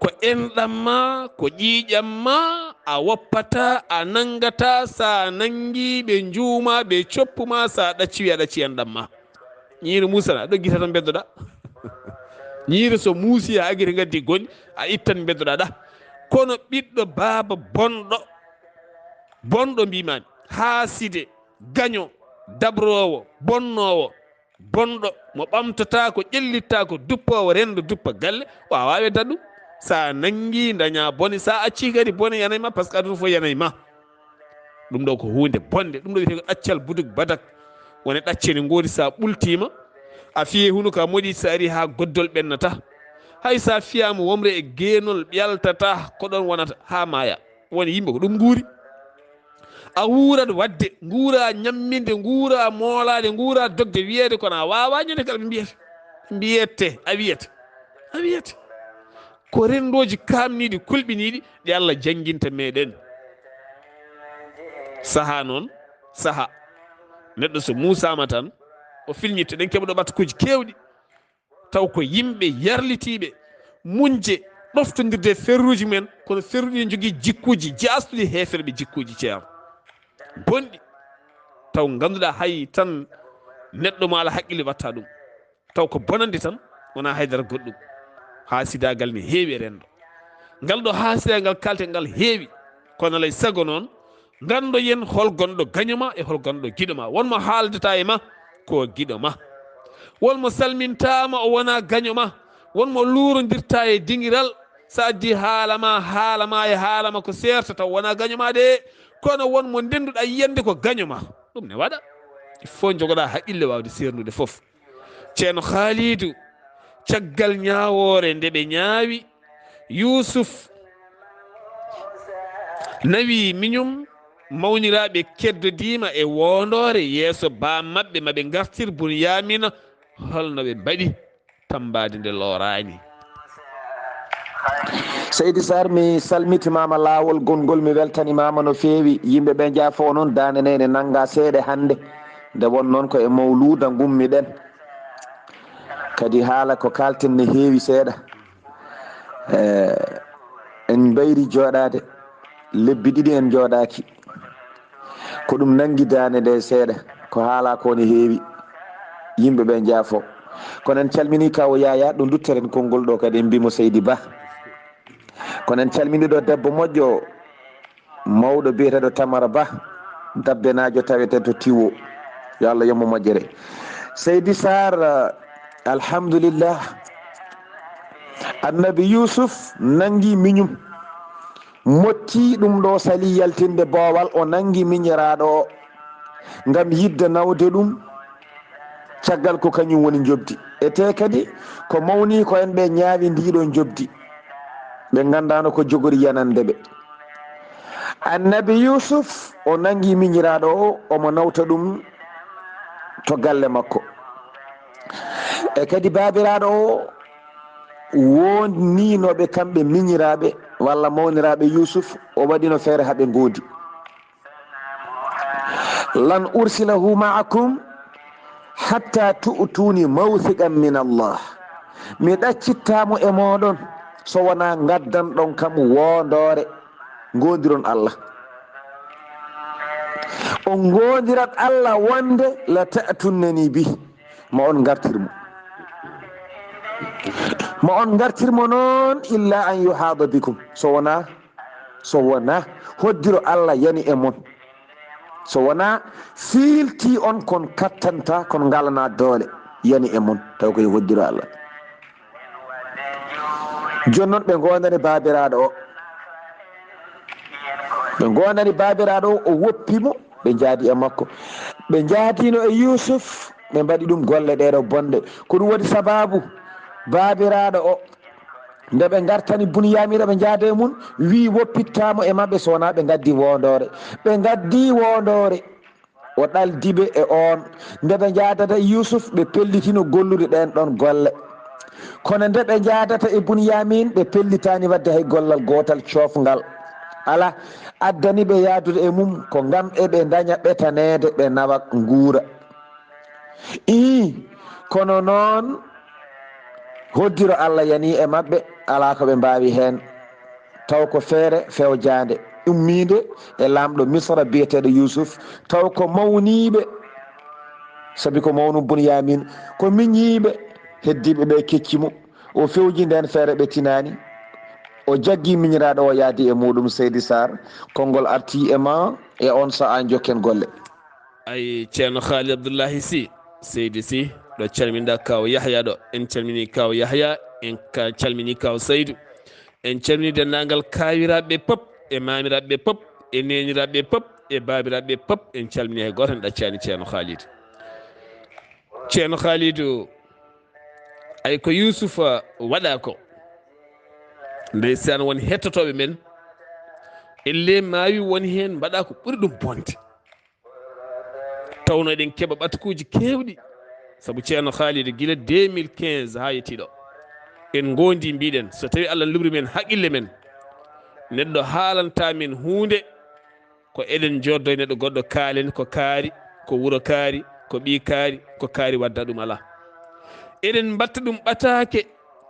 ko enɗam ma, ko ƴiiƴam ma, a woppataa, a nanngataa, so a nanngii, ɓe njuuma, ɓe coppu ma, so a ɗaccii, a ɗaccii enɗam ma. Ñiiri muusana, ɗo gita tan mbeddoɗaa. Ñiiri so muusi, a agiri ngaddi gonɗi, a ittan mbeddoɗaa ɗa. Kono ɓiɗɗo baaba bonɗo, bonɗo mbiimaami, haaside, gaño, dabroowo, bonnoowo, bonɗo, mo ɓamtataa ko, ƴellittaako, duppoowo renndo, duppa galle, waawaa weddat ɗum. So a nanngii, ndañaa bone, so a accii kadi, bone yanay ma, par ce que aduna fof yanay ma. Ɗum ɗo ko huunde bonde. Ɗum ɗo wiyetee ko ɗaccal buduk badak. Wone ɗacce ne ngoodi, so a ɓultiima, a fiyee hunuko, a moɗi, so ari haa goddol ɓennata. Hay so a fiyaama womre e geenol, ɓyaltata, ko ɗoon wonata haa maaya. Won yimɓe ko ɗum nguuri. A wuurat waɗde, nguura ñamminde, nguura moolaade, nguura dogde wiyeede, kono a waawaa ñande kala ɓe mbiyete. Mbiyete, a wiyete. A wiyete. Ko renndooji kaamniiɗi, kulɓiniiɗi, ɗi Allah jannginta meɗen. Sahaa noon, sahaa. Neɗɗo so muusaama tan, o filñitto. Eɗen keɓa ɗo ɓatakuuji keewɗi. Taw ko yimɓe yarlitiiɓe, muñje, ɗoftondirde e ferruuji mumen, kono ferruuji ne njogii jikkuuji jaasɗuɗi, heeferɓe jikkuuji, ceerno. Bonɗi. Taw ngannduɗaa hay tan neɗɗo mo alaa haqqille watta ɗum. Taw ko bonande tan, wonaa haydara goɗɗum. Haasidaagal ne heewi e renndo. Ngal ɗo haasidaagal ngal kaalte ngal heewi, kono alay sago noon, nganndoyen hol gonɗo gaño ma e hol gonɗo giɗo ma. Won mo haaldataa e ma, ko giɗo ma. Won mo salmintaa ma, o wonaa gaño ma. Won mo luurondirtaa e dingiral, so addi haala ma, haala ma e haala ma ko seerta, taw wonaa gaño ma de. Kono won mo ndennduɗaa yiyande ko gaño ma. Ɗum ne waɗa. Il faut njogoɗaa haqqille waawde seerndude fof. Ceerno Haaliidu, caggal ñaawoore nde ɓe ñaawi, Yuusuf nawi miñum, mawniraaɓe keddodiima e woondoore yeeso baam maɓɓe, ma ɓe ngartir Bunyaamina. Holno ɓe mbaɗi? Tammbaade nde looraani. Seydi Sarr, mi salmitimaama laawol gonngol, mi weltanimaama no feewi. Yimɓe ɓe njaafoo noon, daande nde ene nannga seeɗa hannde. Nde won noon ko e mawluuda ngummi-ɗen. Kadi haala ko kaalten ne heewi seeɗa. Eh, en mbayri jooɗaade. Lebbi ɗiɗi en njooɗaaki. Ko ɗum nanngi daande nde seeɗa. Ko haalaa ko ne heewi. Yimɓe ɓe njaafoo. Kono en calminii Kaaw Yaayaa, ɗo ndutteren konngol ɗo kadi, en mbii mo Seydi Ba. Kono en calminii ɗo debbo moƴƴo, mawɗo biyeteeɗo Tamara Ba, Dabbenaajo, tawetee to Tiwo. Yo Allah yombo moƴƴere. Seydi Sarr, alhamdulillah. Annabi Yuusuf nanngi miñum. Motti ɗum ɗo, salii yaltinde boowal, o nanngi miñiraaɗo o, ngam yiɗde nawde ɗum, caggal ko kañum woni njoɓdi. E tee kadi, ko mawniiko en ɓe ñaawi ndii ɗo njoɓdi, ɓe nganndaano ko jogori yanande ɓe. Annabi Yuusuf, o nanngi miñiraaɗo o, omo nawta ɗum to galle makko. E kadi baabiraaɗo o wonniino ɓe kamɓe miñiraaɓe walla mawniraaɓe Yuusuf, o waɗino feere haa ɓe ngoodi. "Lan ursilahu ma'akum hatta tu'tuni mawthiqan min Allah." Mi ɗaccittaamo e mooɗon so wonaa ngaddanɗon kam woondoore, ngoondiron Allah. On ngoondirat Allah wonde la ta'tunnani bih, ma on ngartir mo. Ma on ngartir mo noon, illa an yuhaada bikum, so wonaa, so wonaa hoddiro Allah yani e mon. So wonaa fiilti on kon kattanta, kon ngalana doole yani e mon, taw koye hoddiro Allah. Jooni noon ɓe ngoondani baabiraaɗo o. Ɓe ngoondani baabiraaɗo o, o woppi mo, ɓe njaadi e makko. Ɓe njaadino e Yuusuf, ɓe mbaɗi ɗum golle ɗeeɗo bonɗe. Ko ɗum woni sabaabu baabiraaɗo o, nde ɓe ngartani Bunyamin, ɓe njaada e mum, wii woppittaamo e maɓɓe so wonaa ɓe ngaddi woondoore. Ɓe ngaddi woondoore. O ɗaldi ɓe e oon. Nde ɓe njaadata e Yuusuf, ɓe pellitino gollude ɗeen ɗoon golle. Kono nde ɓe njaadata e Bunyamin, ɓe pellitaani waɗde hay gollal gootal coofngal. Alaa, addani ɓe yahdude e mum ko ngam eɓe ndaña ɓetaneede, ɓe nawa nguura. Ii, kono noon, hoddiro Allah yanii e maɓɓe, alaa ko ɓe mbaawi heen. Taw ko feere fewjaande, ummiinde e laamɗo Misra biyeteeɗo Yuusuf, taw ko mawniiɓe, sabi ko mawnu Bunyamin, ko miñiiɓe, heddiiɓe ɓe kecci mo. O fewji ndeen feere ɓe tinaani. O jaggi miñiraaɗo o yahdi e muuɗum, Seydi Sarr, konngol artii e ma e oon sahaa, njokken golle. Ay, Ceerno Khalid Abdullahi Sy, Seydi Sy, ɗo calminɗa Kaaw Yahya ɗo. En calmini Kaaw Yahya, en ka-, calmini Kaaw Saydu. En calmini denndaangal kaawiraaɓe pop, e maamiraaɓe pop, e neeniraaɓe pop, e baabiraaɓe pop. En calmini hay gooto, en ɗaccaani Ceerno Khalid. Ceerno Khalidu, ay ko Yuusufa waɗa ko. Ndeysaan, won hettotooɓe men, elle maawi won heen mbaɗa ko ɓuri ɗum bonde. Tawno eɗen keɓa ɓatakuuji keewɗi, sabu Ceerno Khalid gila deux mille quinze haa yetti ɗo, en ngondi mbiɗen, so tawi Allah luɓri men haqqille men, neɗɗo haalanta men huunde, ko eɗen njoddo e neɗɗo goɗɗo, kaalen ko kaari, ko wuro kaari, ko ɓii kaari, ko kaari wadda, ɗum alaa. Eɗen mbatta ɗum ɓataake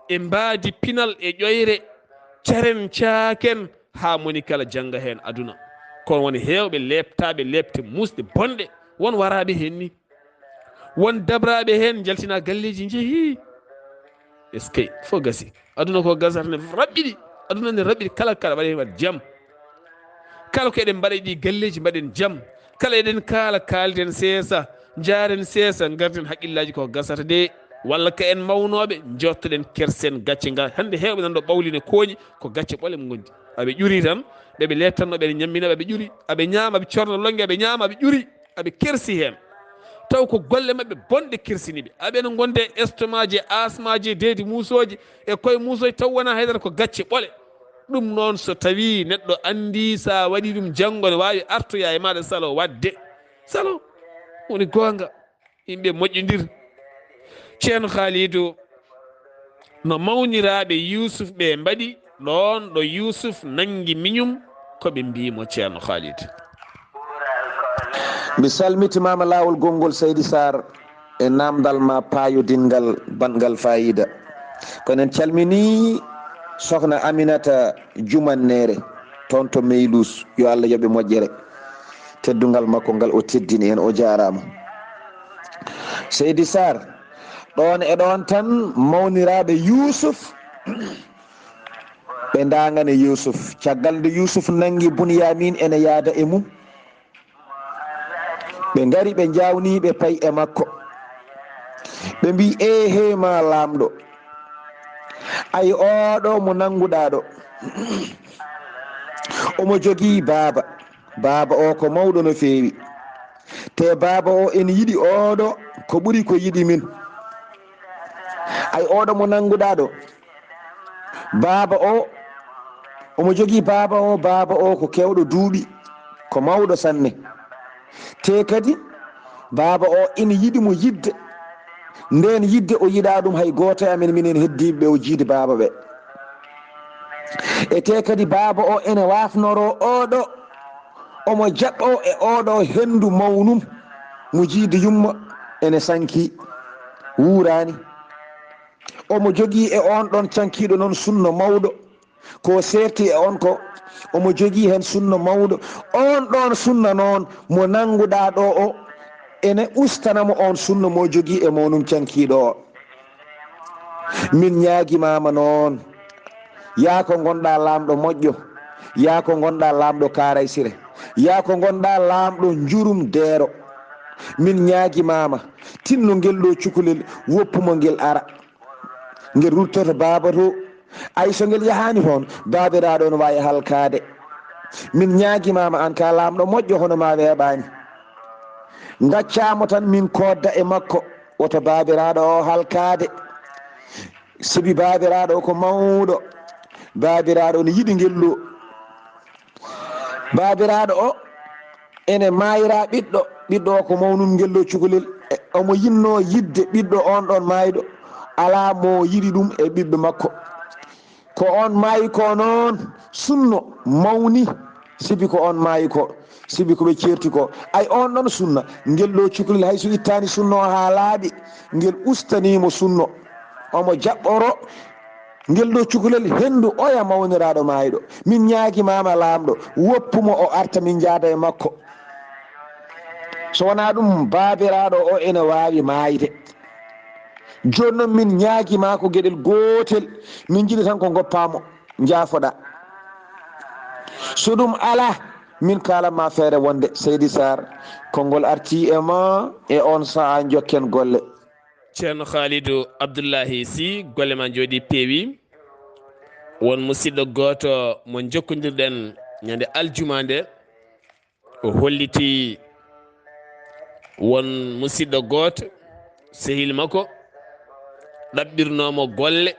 e mbaadi pinal e ƴoyre, caren caaken, haa moni kala jannga heen aduna. Kono won heewɓe leeptaaɓe leepte muusɗe bonɗe, won waraaɓe heen ni. Won dabraaɓe heen njaltina galleeji, njehii. Eskey, fof gasi. Aduna ko gasata ne raɓɓiɗi. Aduna ne raɓɓiɗi, kala, kala waɗa heen waɗ jam. Kala ko eɗen mbaɗa e ɗi galleeji, mbaɗen jam. Kala eɗen kaala, kaalden seesa, njaaren seesa, ngarden haqqillaaji ko gasata de. Walla ka en mawnooɓe, njottoɗen kersen gacce ngal. Hannde heewɓe nan ɗo ɓawli ne kooñi, ko gacce ɓole mo ngondi. Aɓe ƴuri tan, ɓe ɓe leettanno, ɓe ñammina, ɓe ƴuri. Aɓe ñaama, ɓe corna lonnge, ɓe ñaama, ɓe ƴuri. Aɓe kersi heen. Taw ko golle maɓɓe bonɗe kersini ɓe. Aɓe no ngonde e estomaaji, e asmaaji, e deedi muusooji, e koye muusooji, taw wonaa haydara, ko gacce ɓole. Ɗum noon, so tawii neɗɗo anndii, so a waɗii ɗum, janngo ne waawi artoyaa e maaɗa, salo waɗde. Salo, woni goonga. Yimɓe moƴƴondir. Ceerno Khaalidu, no mawniraaɓe Yuusuf ɓe mbaɗi ɗoon ɗo Yuusuf nanngi miñum, ko ɓe mbii mo, Ceerno Khalid? Mi salmitimaama laawol gonngol, Seydi Sarr, e naamndal ma paayodinngal, baɗngal faayiida. Kono en calminii Sokhna Aminata Jumanneere, toon to Meylus, yo Allah yoɓe moƴƴere. Teddungal makko ngal o teddini en, o jaaraama. Seydi Sarr, ɗoon e ɗoon tan mawniraaɓe Yuusuf ɓe ndaangani Yuusuf. Caggal nde Yuusuf nanngi Bunyamin ene yahda e mum, ɓe ngari, ɓe njaawni, ɓe payi e makko. Ɓe mbii, "Eehey ma laamɗo, ay, ooɗo mo nannguɗaa ɗo, omo jogii baaba. Baaba o ko mawɗo no feewi. Te baaba o ene yiɗi ooɗo ko ɓuri ko yiɗi min. Ay, ooɗo mo nannguɗaa ɗo, baaba o, omo jogii baaba o, baaba o ko keewɗo duuɓi, ko mawɗo sanne. Te kadi, baaba o ina yiɗi mo yiɗde Nden yidde o yiɗaa ɗum hay gooto e amen, minen heddiiɓe ɓe o jiidi baaba ɓe. E te kadi baaba o ene waafnoroo oɗo, omo jaɓɓoo e oɗo henndu mawnum mo jiidi yumma ene sanki wuuraani. Omo jogii e oon ɗoon cankiiɗo noon sunno mawɗo. Ko seerti e on ko omo jogii heen sunna mawɗo. Oon ɗoon sunna noon mo nannguɗaa ɗo o, ene ustanamo oon sunna mo jogii e mawnum cankiiɗo o. Min ñaagimaama noon, yaa ko ngonɗaa laamɗo moƴƴo, yaa ko ngonɗaa laamɗo kaaraysire, yaa ko ngonɗaa laamɗo njurum deero. Min ñaagimaama, tinno ngel ɗo cukalel, woppumo ngel ara. Ngel ruttoto baaba to. Ay so ngel yahaani toon, baabiraaɗo no waawi halkaade. Min ñaagimaama aan ka laamɗo moƴƴo hono ma weeɓaani. Ngaccaamo tan min koodda e makko, woto baabiraaɗo o halkaade. Sibi baabiraaɗo o ko mawɗo. Baabiraaɗo no yiɗi ngel ɗo. Baabiraaɗo o ene maayra ɓiɗɗo, ɓiɗɗo o ko mawnum ngel ɗo cukalel. E, omo yinnoo yiɗde ɓiɗɗo oon ɗoon maayɗo. Alaa mo yiɗi ɗum e ɓiɓɓe makko. Ko oon maayi ko noon sunno mawni, sibi ko oon maayi ko, sibi ko ɓe ceerti ko. Ay oon ɗoon sunna, ngel ɗo cukalel hay so ittaani sunno o haa laaɓi, ngel ustaniimo sunno. Omo jaɓɓoro ngel ɗo cukalel henndu oya mawniraaɗo maayɗo. Min ñaagimaama laamɗo, woppumo o arta min njaada e makko. So wonaa ɗum, baabiraaɗo o ene waawi maayde. Jooni noon min ñaagimaako geɗel gootel, min njiɗi tan ko ngoppaamo, njaafoɗaa. So ɗum alaa, min kaalanma feere wonde, Seydi Sarr, konngol artii e ma e oon sahaa njokken golle. Ceerno Khalidou Abdoulahi Sy, golle ma njooɗii peewi. Won musidɗo gooto mo njokkondirɗen ñande aljuma nde, o holliti won musidɗo gooto, sehil makko, ɗaɓɓirnoomo golle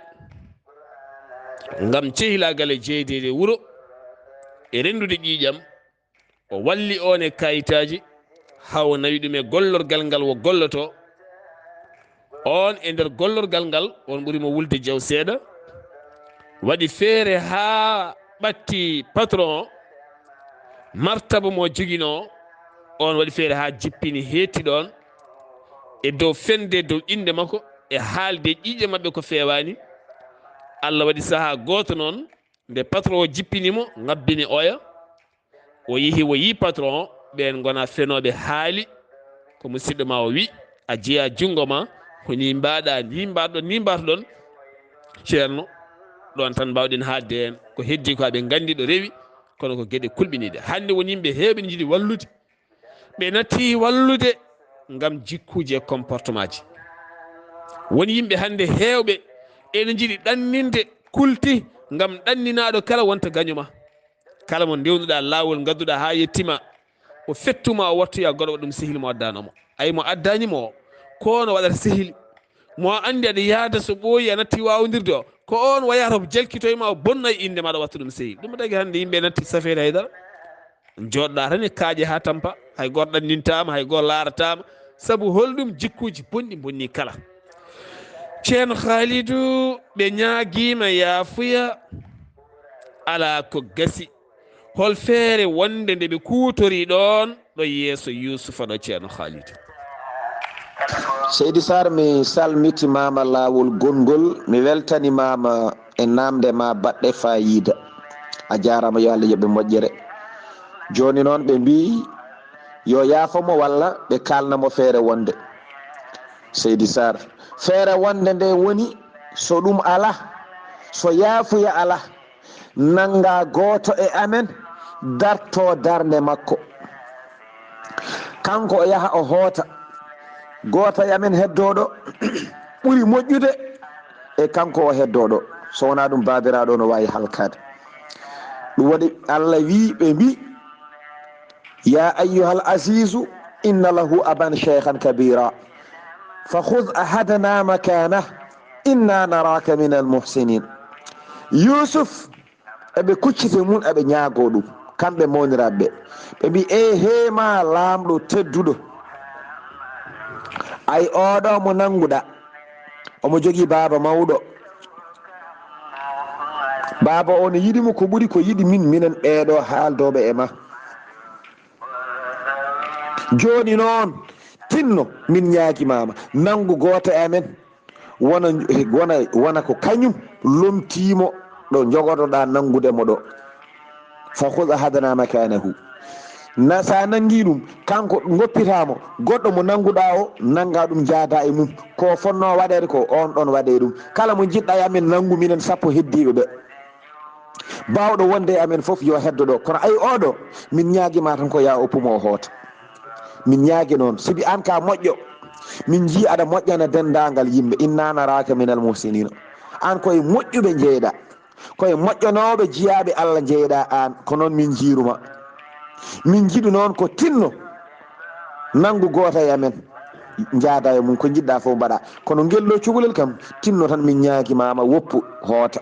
ngam cehilaagal e jeydeede wuro e renndude ƴiiƴam. O walli oon e kayitaaji, haa o nawi ɗum e gollorgal ngal o gollotoo. Oon e nder gollorgal ngal, oon ɓuri mo wulde jaw seeɗa, waɗi feere haa ɓatti patron o, martaba mo joginoo, oon waɗi feere haa jippini heetti ɗoon e dow fende dow innde makko e haalde ƴiiƴe maɓɓe ko feewaani. Allah waɗi sahaa gooto noon, nde patron o jippini mo, ŋabbini oya, o yehi, o yii patron o, ɓeen ngona fenooɓe, haali ko musidɗo ma o wi, a jeya junngo ma, ko ni mbaɗa, ni mbaɗɗon, ni mbaɗɗon, ceerno, ɗoon tan mbawɗen haalde heen. Ko heddi ko aɓe nganndi ɗo rewi, kono ko geɗe kulɓiniiɗe. Hannde won yimɓe heewɓe ne njiɗi wallude, ɓe natti wallude ngam jikkuuji e comportement ji. Won yimɓe hannde heewɓe ene njiɗi ɗanninde kulti ngam ɗanninaaɗo kala wonta gaño ma. Kala mo ndewnuɗaa laawol, ngadduɗaa haa yettima, o fettuma, o wattoya goɗɗo, waɗa ɗum sehil mo addanoo mo. Ay mo addaani mo o, ko no waɗata sehil. Mo anndi aɗa yahda so ɓooyi, a natti waawondirde o, ko oon wayata o jalkitoy ma, o bonna e innde ma, aɗa watta ɗum sehil. Ɗum tagi hannde yimɓe natti safeede hay dara. Jooɗɗaa tan e kaaƴe haa tampa, hay gooto ɗannintaama, hay gooto laarataama. Sabu holɗum? Jikkuuji bonɗi mbonni kala. Ceerno Khalidou, ɓe ñaagiima yaafuya, alaa ko gasi. Hol feere wonde nde ɓe kuutori ɗoon ɗo yeeso Yuusufa ɗo, Ceerno Khalidou? Seydi Sarr, mi salmitimaama laawol gonngol, mi weltanimaama e naamnde ma baɗɗe faayiida. A jaaraama, yo Allah yoɓ ɓe moƴƴere. Jooni noon ɓe mbii yo yaafo mo walla ɓe kaalna mo feere wonde. Seydi Sarr, feere wonde nde woni so ɗum alaa, so yaafuya alaa, nannga gooto e amen darto darnde makko. Kanko o yaha o hoota gooto e amen heddooɗo ɓuri moƴƴude e kanko o heddooɗo. So wonaa ɗum, baabiraaɗo no waawi halkaade. Ɗum waɗi Allah wii, ɓe mbii, "Ya ayyuhal azizu, inna lahu aban shaykhan kabira. Fa khudh ahadana makanah, inna naraka minal muhsinin." Yuusuf, eɓe kuccite mum, eɓe ñaagoo ɗum, kamɓe mawniraaɓe ɓe. Ɓe mbii, "Ee, hee ma laamɗo tedduɗo, ay oɗo mo nannguɗaa, Omo jogii baaba mawɗo. Baaba o no yiɗi mo ko ɓuri ko yiɗi min, minen ɓeeɗo haaldooɓe e ma. Jooni noon, tinno, min ñaagimaama, nanngu gooto e amen, wona, wona, wona ko kañum lomtiimo ɗo njogotoɗaa nanngude mo ɗo. Fa khudh ahadana makanahu. Na, so a nanngii ɗum, kanko ngoppitaamo, goɗɗo mo nannguɗaa o, nannga ɗum, njaada e mum. Ko fonnoo waɗeede ko, oon ɗoon waɗee ɗum. Kala mo njiɗɗaa e amen, nanngu minen sappo heddiiɓe ɓe. Baawɗo wonde e amen fof, yo heddo ɗo. Kono ay oɗo, min ñaagiima tan ko ya oppu mo o hoota. Min ñaagi noon, sibi aan ka moƴƴo. Min njii aɗa moƴƴana denndaangal yimɓe. Inna naraaka minal muhsiniina. Aan koye moƴƴuɓe njeyɗaa. Koye moƴƴanooɓe jiyaaɓe Allah njeyɗaa aan. Ko noon min njiiruma. Min njiɗu noon ko tinno. Nanngu gooto e amen. Njaada e mum, ko njiɗɗaa fof mbaɗaa. Kono ngel ɗo cukalel kam, tinno tan min ñaagimaama woppu hoota.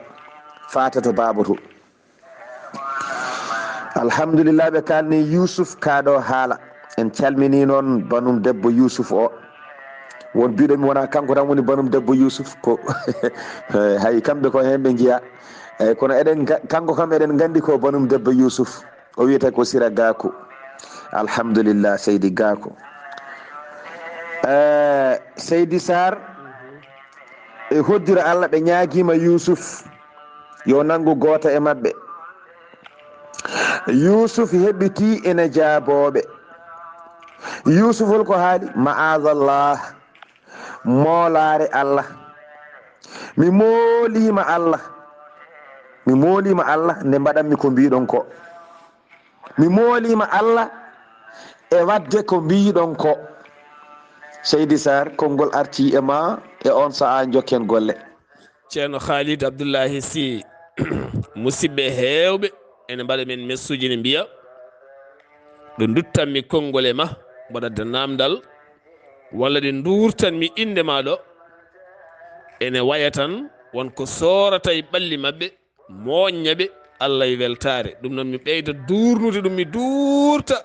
Faata to baaba to. Alhamdulillah, ɓe kaalni Yusuf kaa ɗo haala. En calmini noon banum debbo Yusuf o. Won biɗo mi wona kanko tan woni banum debbo Yusuf ko hay kamɓe ko heen ɓe njiya. Eyyi, kono eɗen ga-, kanko kam eɗen nganndi ko banum debbo Yusuf. O wiyete ko Sira Gaku. Alhamdulillah, Seydi Gaku. Eh, Seydi Sarr, e hoddira Allah ɓe ñaagiima Yusuf yo nanngu gooto e maɓɓe. Yusuf heɓitii ene jaabooɓe. Yusuf hol ko haali? Ma'azallah. Moolaare Allah. Mi mooliima Allah. Mi mooliima Allah nde mbaɗanmi ko mbiɗon ko. Mi mooliima Allah e waɗde ko mbiɗon ko. Seydi Sarr, konngol artii e ma e oon sahaa njokken golle. Ceerno Khalid Abdullahi Sy, musidɓe heewɓe ene mbaɗa men messuuji ne mbiya, ɗo nduttanmi konngol e ma, mbaɗa de naamndal, walla ɗe nduurtanmi innde ma ɗo, ene waya tan won ko soorata e ɓalli maɓɓe, mooñña ɓe, Allah e weltaare. Ɗum noon mi ɓeyda duurnude ɗum, mi duurta,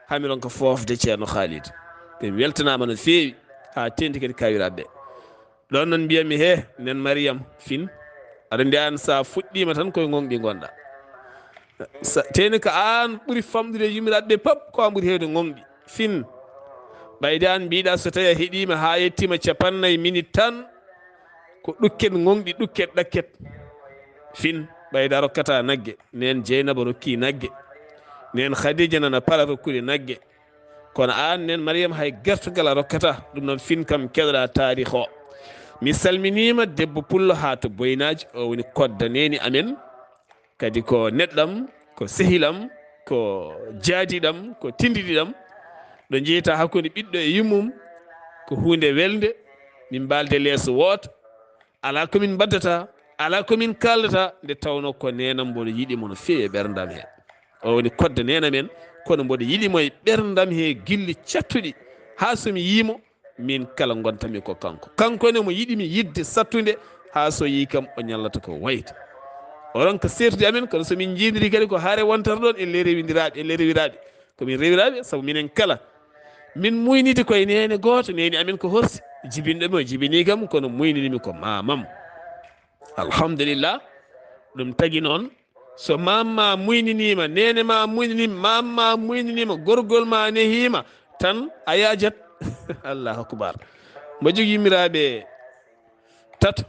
haa mi ronka foofde Ceerno Khalid. Ɓe weltanaama no feewi, haa teeŋti kadi kaawiraaɓe ɓe. Ɗoon noon mbiyatmi, he, nen Mariyam, fin, aɗa anndi aan so a fuɗɗiima tan koye ŋoŋɗi ngonɗaa. Sa, teeni ko aan ɓuri famɗude e yummiraaɓe ɓe pap, ko aan ɓuri heewde ŋoŋɗi. Fin, ɓayde aan mbiɗa so tawi a heɗiima haa yettiima capannay minit tan, ko ɗukket ŋoŋɗi, ɗukket ɗakket. Fin, ɓayde a rokkata nagge, nen Jeynaba rokki nagge, nen Khadija nana para rokkude nagge. Kono aan nen Mariyam hay gertogal a rokkata. Ɗum noon fin kam keɗoɗa taarih o. Mi salminiima debbo pullo haa to Boynaaji, o woni kodda neene amen. Kadi ko neɗɗam, ko sehilam, ko jaadiɗam, ko tindiɗiɗam. Ɗo njeyta hakkunde ɓiɗɗo e yummum ko huunde welnde, min mbaalde leeso wooto. Alaa ko min mbaddata, alaa ko min kaaldata, nde tawnoo ko neenam mboɗo yiɗi mo no feewi e ɓerndam he. O woni kodda neene amen, kono mboɗo yiɗi mo e ɓerndam he gilli cattuɗi, haa so mi yii mo, min kala ngontanmi ko kanko. Kanko ne mo yiɗi mi yiɗde sattunde, haa so yii kam o ñallata ko wayde. O ronka seertude amen, kono so min njiidiri kadi ko hare wontata ɗoon, en le rewindiraaɓe, en le rewiraaɓe. Ko min rewiraaɓe, sabu minen kala min muyniti koye neene gooto, neene amen ko horsi, jibinɗo mi o jibinii kam, kono muynini mi ko maamam. Alhamdulillah, ɗum tagi noon, so maam ma muyniniima, neene ma muyniniima, maam ma muyniniima, gorgol ma nehiima, tan a yaajat. Allahu akbar. Mbo jogii yummiraaɓe tato,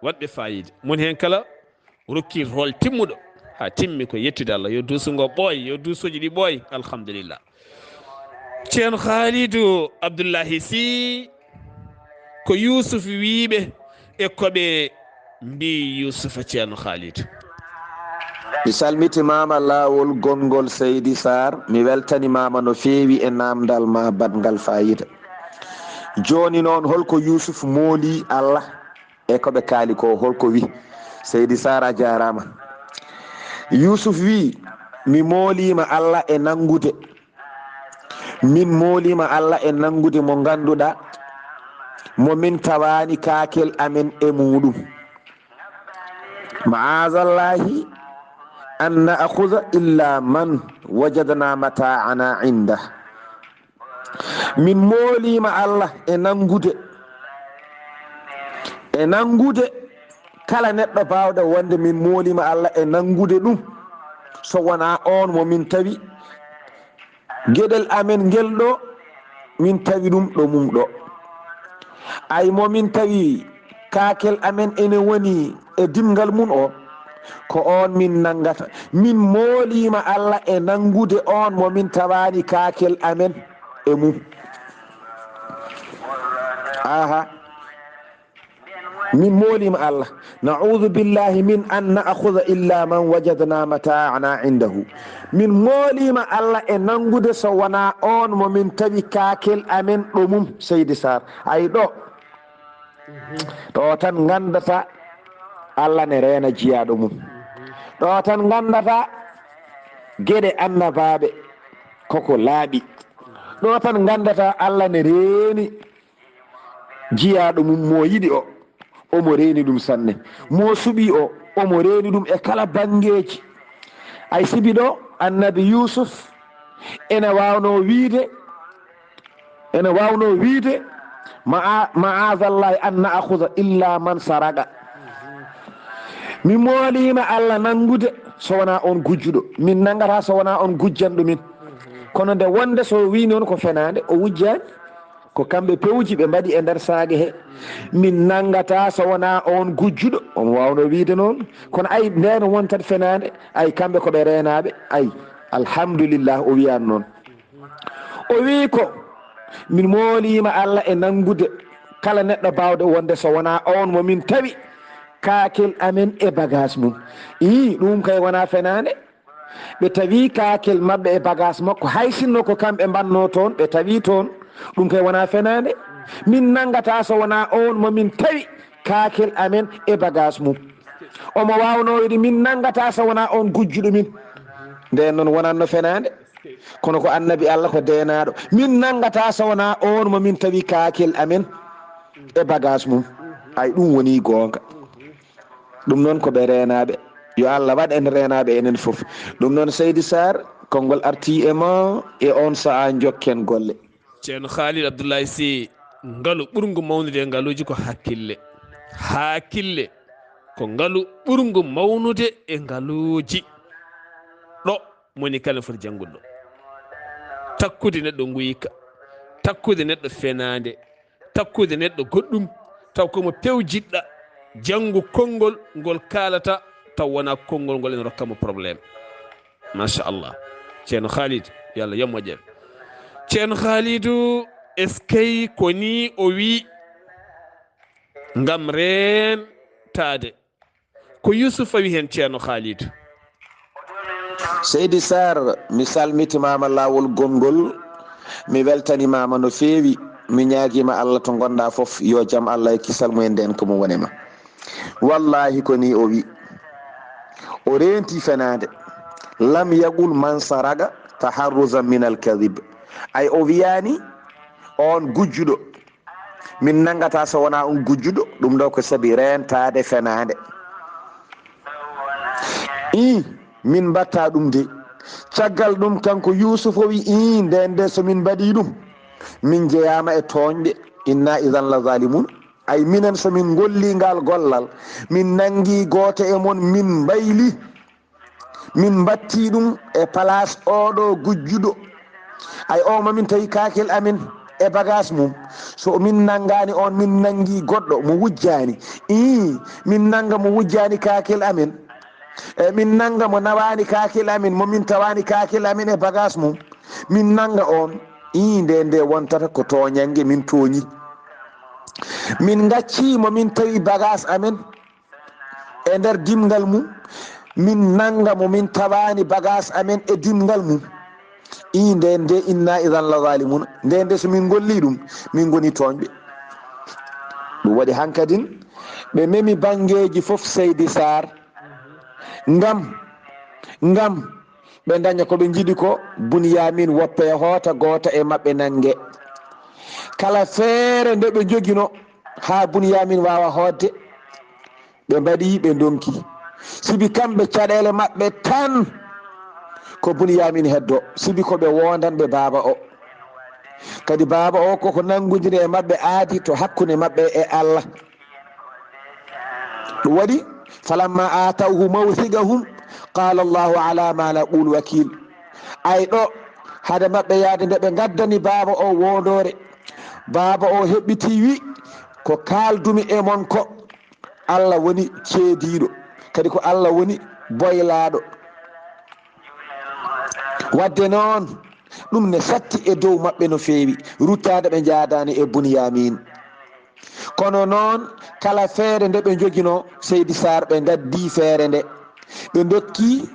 waɗɓe faayiida. Mon heen kala rokki rol timmuɗo, haa timmi ko yettude Allah. Yo duusu ngo ɓooy, yo duusooji ɗi ɓooy. Alhamdulillah. Ceerno Khalidou Abdullahi Sy, ko Yusuf wiiɓe e ko ɓe mbii Yusufa, Ceerno Khalidou? Mi salmitimaama laawol gonngol, Seydi Sarr. Mi weltanimaama no feewi e naamndal ma baɗngal faayiida. Jooni noon, hol ko Yusuf mooli Allah? E ko ɓe kaali ko, hol ko wi? Seydi Sarr, a jaaraama. Yusuf wi, mi mooliima Allah e nanngude. Min mooliima Allah e nanngude mo ngannduɗaa, mo min tawaani kaakel amen e muuɗum. Ma'azallahi an na'khudha illa man wajadna mata'ana indah. Min mooliima Allah e nanngude e nanngude kala neɗɗo baawɗo wonde min mooliima Allah e nanngude ɗum, so wonaa oon mo min tawi geɗel amen ngel ɗo, min tawi ɗum ɗo mum ɗo. Ay mo min tawi kaakel amen ene woni e dimngal mum o, ko oon min nanngata. Min mooliima Allah e nanngude oon mo min tawaani kaakel amen e mum. Aha. Min mooliima Allah. Na'uudu billahi min an na'khuda illa man wajadna mata'ana indahu. Min mooliima Allah e nanngude so wonaa oon mo min tawi kaakel amen ɗo mum, Seydi Sarr. Ay ɗo. Ɗo tan nganndata Allah ne reena jiyaaɗo mum. Ɗo tan nganndata geɗe annabaaɓe koko laaɓi. Ɗo tan nganndata Allah ne reeni jiyaaɗo mum mo yiɗi o, omo reeni ɗum sanne. Mo suɓi o, omo reeni ɗum e kala banngeeji. Ay sibi ɗo, annabi Yuusuf ene waawnoo wiyde, ene waawnoo wiyde, "Ma'a-, ma'azallahi an na'khuda illa man saraqa." Mi mooliima Allah nanngude so wonaa on gujjuɗo. Min nanngataa so wonaa on gujjanɗo min. Kono nde wonde so o wiyi noon ko fenaande, o wujjaani. Ko kamɓe pewji ɓe mbaɗi e nder saage he. Min nanngataa so wonaa on gujjuɗo. Omo waawnoo wiyde noon. Kono ay, ndeen wontat fenaande, ay, kamɓe ko ɓe reenaaɓe. Ay, alhamdulillah, o wiyaani noon. O wiyi ko, "Min mooliima Allah e nanngude kala neɗɗo baawɗo wonde so wonaa oon mo min tawi kaakel amen e bagage mum." Ii, ɗum kay wonaa fenaande. Ɓe tawi kaakel maɓɓe e bagage makko, hay sinno ko kamɓe mbannoo toon, ɓe tawi toon. Ɗum kay wonaa fenaande. Min nanngataa so wonaa oon mo min tawi kaakel amen e bagage mum. Omo waawnoo wiide, "Min nanngataa so wonaa oon gujjuɗo min." Ndeen noon wonanno fenaande. Kono ko annabi Allah ko deenaaɗo. Min nanngataa so wonaa oon mo min tawi kaakel amen e bagage mum. Ay, ɗum woni goonga. Ɗum noon ko ɓe reenaaɓe. Yo Allah waɗ en reenaaɓe enen fof. Ɗum noon Seydi Sarr, konngol artii e ma e oon sahaa njokken golle. Ceerno Khalid Abdoulaye Sy, ngalu ɓurngu mawnude e ngaluuji ko hakkille. Hakkille ko ngalu ɓurngu mawnude e ngaluuji. Ɗo moni kala foti janngude ɗo. Takkude neɗɗo nguyka, takkude neɗɗo fenaande, takkude neɗɗo goɗɗum, taw ko mo pewjitɗa, janngu konngol ngol kaalata, taw wonaa konngol ngol ene rokka mo problème. Machallah. Ceerno Khalid, yo Allah yam moƴƴere. Ceerno Khalidu, eskey ko ni o wi ngam reentaade. Ko Yusufa wi heen, Ceerno Khalidu. Seydi Sarr, mi salmitimaama laawol gonngol, mi weltanimaama no feewi, mi ñaagiima Allah to ngonɗaa fof, yo jam Allah e kisal mum en nden ko mo woni ma. Wallahi ko ni o wi. O reenti fenaande. Lam yaqul man saraqa taharruzan min al-kadhib. Ay o wiyaani on gujjuɗo. Min nanngata so wonaa on gujjuɗo. Ɗum ɗo ko sabi reentaade fenaande. Ii, min mbatta ɗum de. Caggal ɗum kanko Yuusufa wi, ii, nden de so min mbaɗii ɗum, min jeyaama e tooñɓe. Inna idan la zalimun. Ay minen so min ngolli ngal gollal, min nanngi gooto e mon, min mbayli, min mbatti ɗum e palaas oɗo gujjuɗo. Ay o mo min tawi kakel amen e bagaas mum. So min nanngaani on, min nanngi goɗɗo mo wujjaani. Ii, min nannga mo wujjaani kakel amen. E min nannga mo nawaani kakel amen, mo min tawaani kakel amen e bagaas mum. Min nannga on. Ii, nde nde wontata ko tooñannge min tooñi. Min ngacci mo min tawi bagaas amen e nder dimngal mum. Min nannga mo min tawaani bagaas amen e dimngal mum. Ii, nde nde inna idan la zalimuna. Nde nde so min ngolli ɗum, min ngoni tooñɓe. Ɗum waɗi hankadin ɓe memi banngeeji fof, Seydi Sarr. Ngam, ngam ɓe ndaña ko ɓe njiɗi ko, Bunyamin woppe hoota, gooto e maɓɓe nannge. Kala feere nde ɓe njogino haa Bunyamin waawa hootde, ɓe mbaɗi, ɓe ndonki. Sibi kamɓe caɗeele maɓɓe tan ko Bunyamin heddo, sibi ko ɓe wondanɓe baaba o. Kadi baaba o koko nanngondiri e maɓɓe aadi to hakkunde maɓɓe e Allah. Ɗum waɗi, falamma aatawhu mawthigahum, qala Allahu ala ma naqulu wakil. Ay ɗo, hade maɓɓe yaade nde ɓe ngaddani baaba o wondoore, baaba o heɓɓiti wi, ko kaaldumi e mon ko, Allah woni ceediiɗo, kadi ko Allah woni boylaaɗo. Wadde noon, ɗum ne satti e dow maɓɓe no feewi, ruttaade ɓe njaadaani e Bunyamin. Kono noon, kala feere nde ɓe njoginoo, Seydi Saar, ɓe ngaddi feere nde. Ɓe ndokki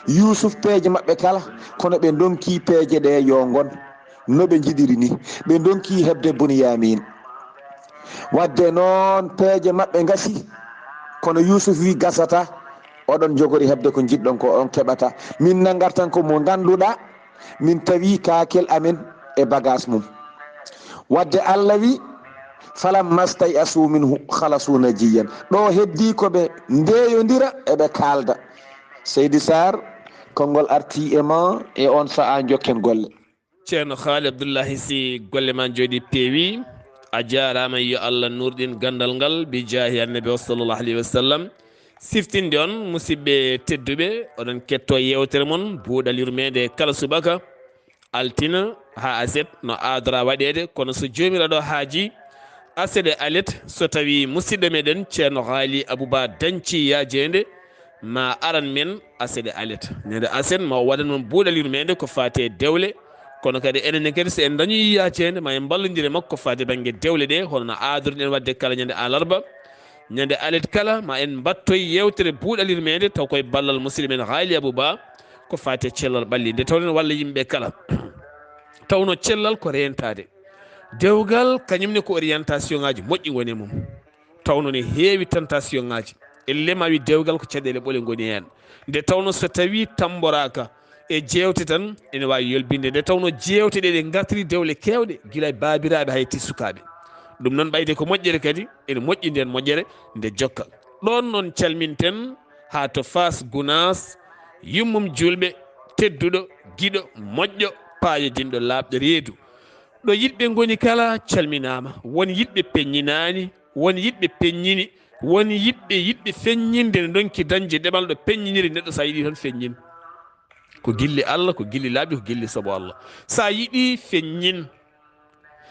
Yuusuf peeje maɓɓe kala, kono ɓe ndonki peeje ɗe yo ngon, no ɓe njiɗiri ni. Ɓe ndonki heɓde Bunyamin. Wadde noon, peeje maɓɓe ngasi, kono Yuusuf wi, "Gasata, oɗon njogori heɓde ko njiɗɗon ko, on keɓata. Min nanngartan ko mo ngannduɗaa, min tawi kaakel amen e bagaas mum." Wadde Allah wi, "Falamma stay'asu minhu khalasu najiyan." Ɗo heddi ko ɓe ndeeyondira, eɓe kaalda. Seydi Saar, konngol arti e ma e on sa'a, njokken golle. Ceerno Haali Abdullahi Si, golle ma njooɗi peewi. A jaaraama, yo Allah nuurɗin ganndal ngal bi jaahi Annabi o sallallahu alayhi wa sallam. Siftinde on, musidɓe tedduɓe, oɗon kettoo yeewtere mon Buuɗal Yurmeende kala subaka, altina haa aset, no aadora waɗeede, kono so Joomiraaɗo haaji, aset e alet, so tawi musidɗo meɗen Ceerno Haali Abuba dañci yaajeende, ma aran men aset e alet. Ñande aset ma o waɗan mon Buuɗal Yurmeende ko faati e dewle, kono kadi enen ne kadi so en dañoyi yaajeende ma en mballondire makko ko faati bannge dewle ɗe, hono no aadoriɗen waɗde kala ñande alarba. Ñande alet kala ma en mbattoy yeewtere Buuɗal Yurmeende taw koye ballal musidɗo men Haali Abuba ko faati e cellal ɓalli. Nde tawɗen walla yimɓe kala. Tawno cellal ko reentaade. Dewgal kañum ne ko orientation ŋaaji moƴƴi ngoni e mum. Tawno ne heewi tentation ŋaaji. Elle ma wi dewgal ko caɗeele ɓole ngoni heen. Nde tawno so tawi tamboraaka e jeewte tan ene waawi yolbinde. Nde tawno jeewte ɗe ɗe ngartiri dewle keewɗe, gila e baabiraaɓe hay ti sukaaɓe. Ɗum noon ɓayde ko moƴƴere kadi, ene moƴƴi nden moƴƴere nde jokka. Ɗoon noon calminten haa to Faas Gunaas, yummum juulɓe, tedduɗo, giɗo, moƴƴo, paayodinɗo, laaɓɗo reedu. Ɗo yiɗɓe ngoni kala calminaama, won yiɗɓe peññinaani, won yiɗɓe peññini, won yiɗɓe, yiɗɓe feññinde, ne ndonki dañde demal ɗo peññiniri neɗɗo, so a yiɗi tan feññin. Ko gilli Allah, ko gilli laaɓi, ko gilli sabu Allah. So a yiɗi feññin,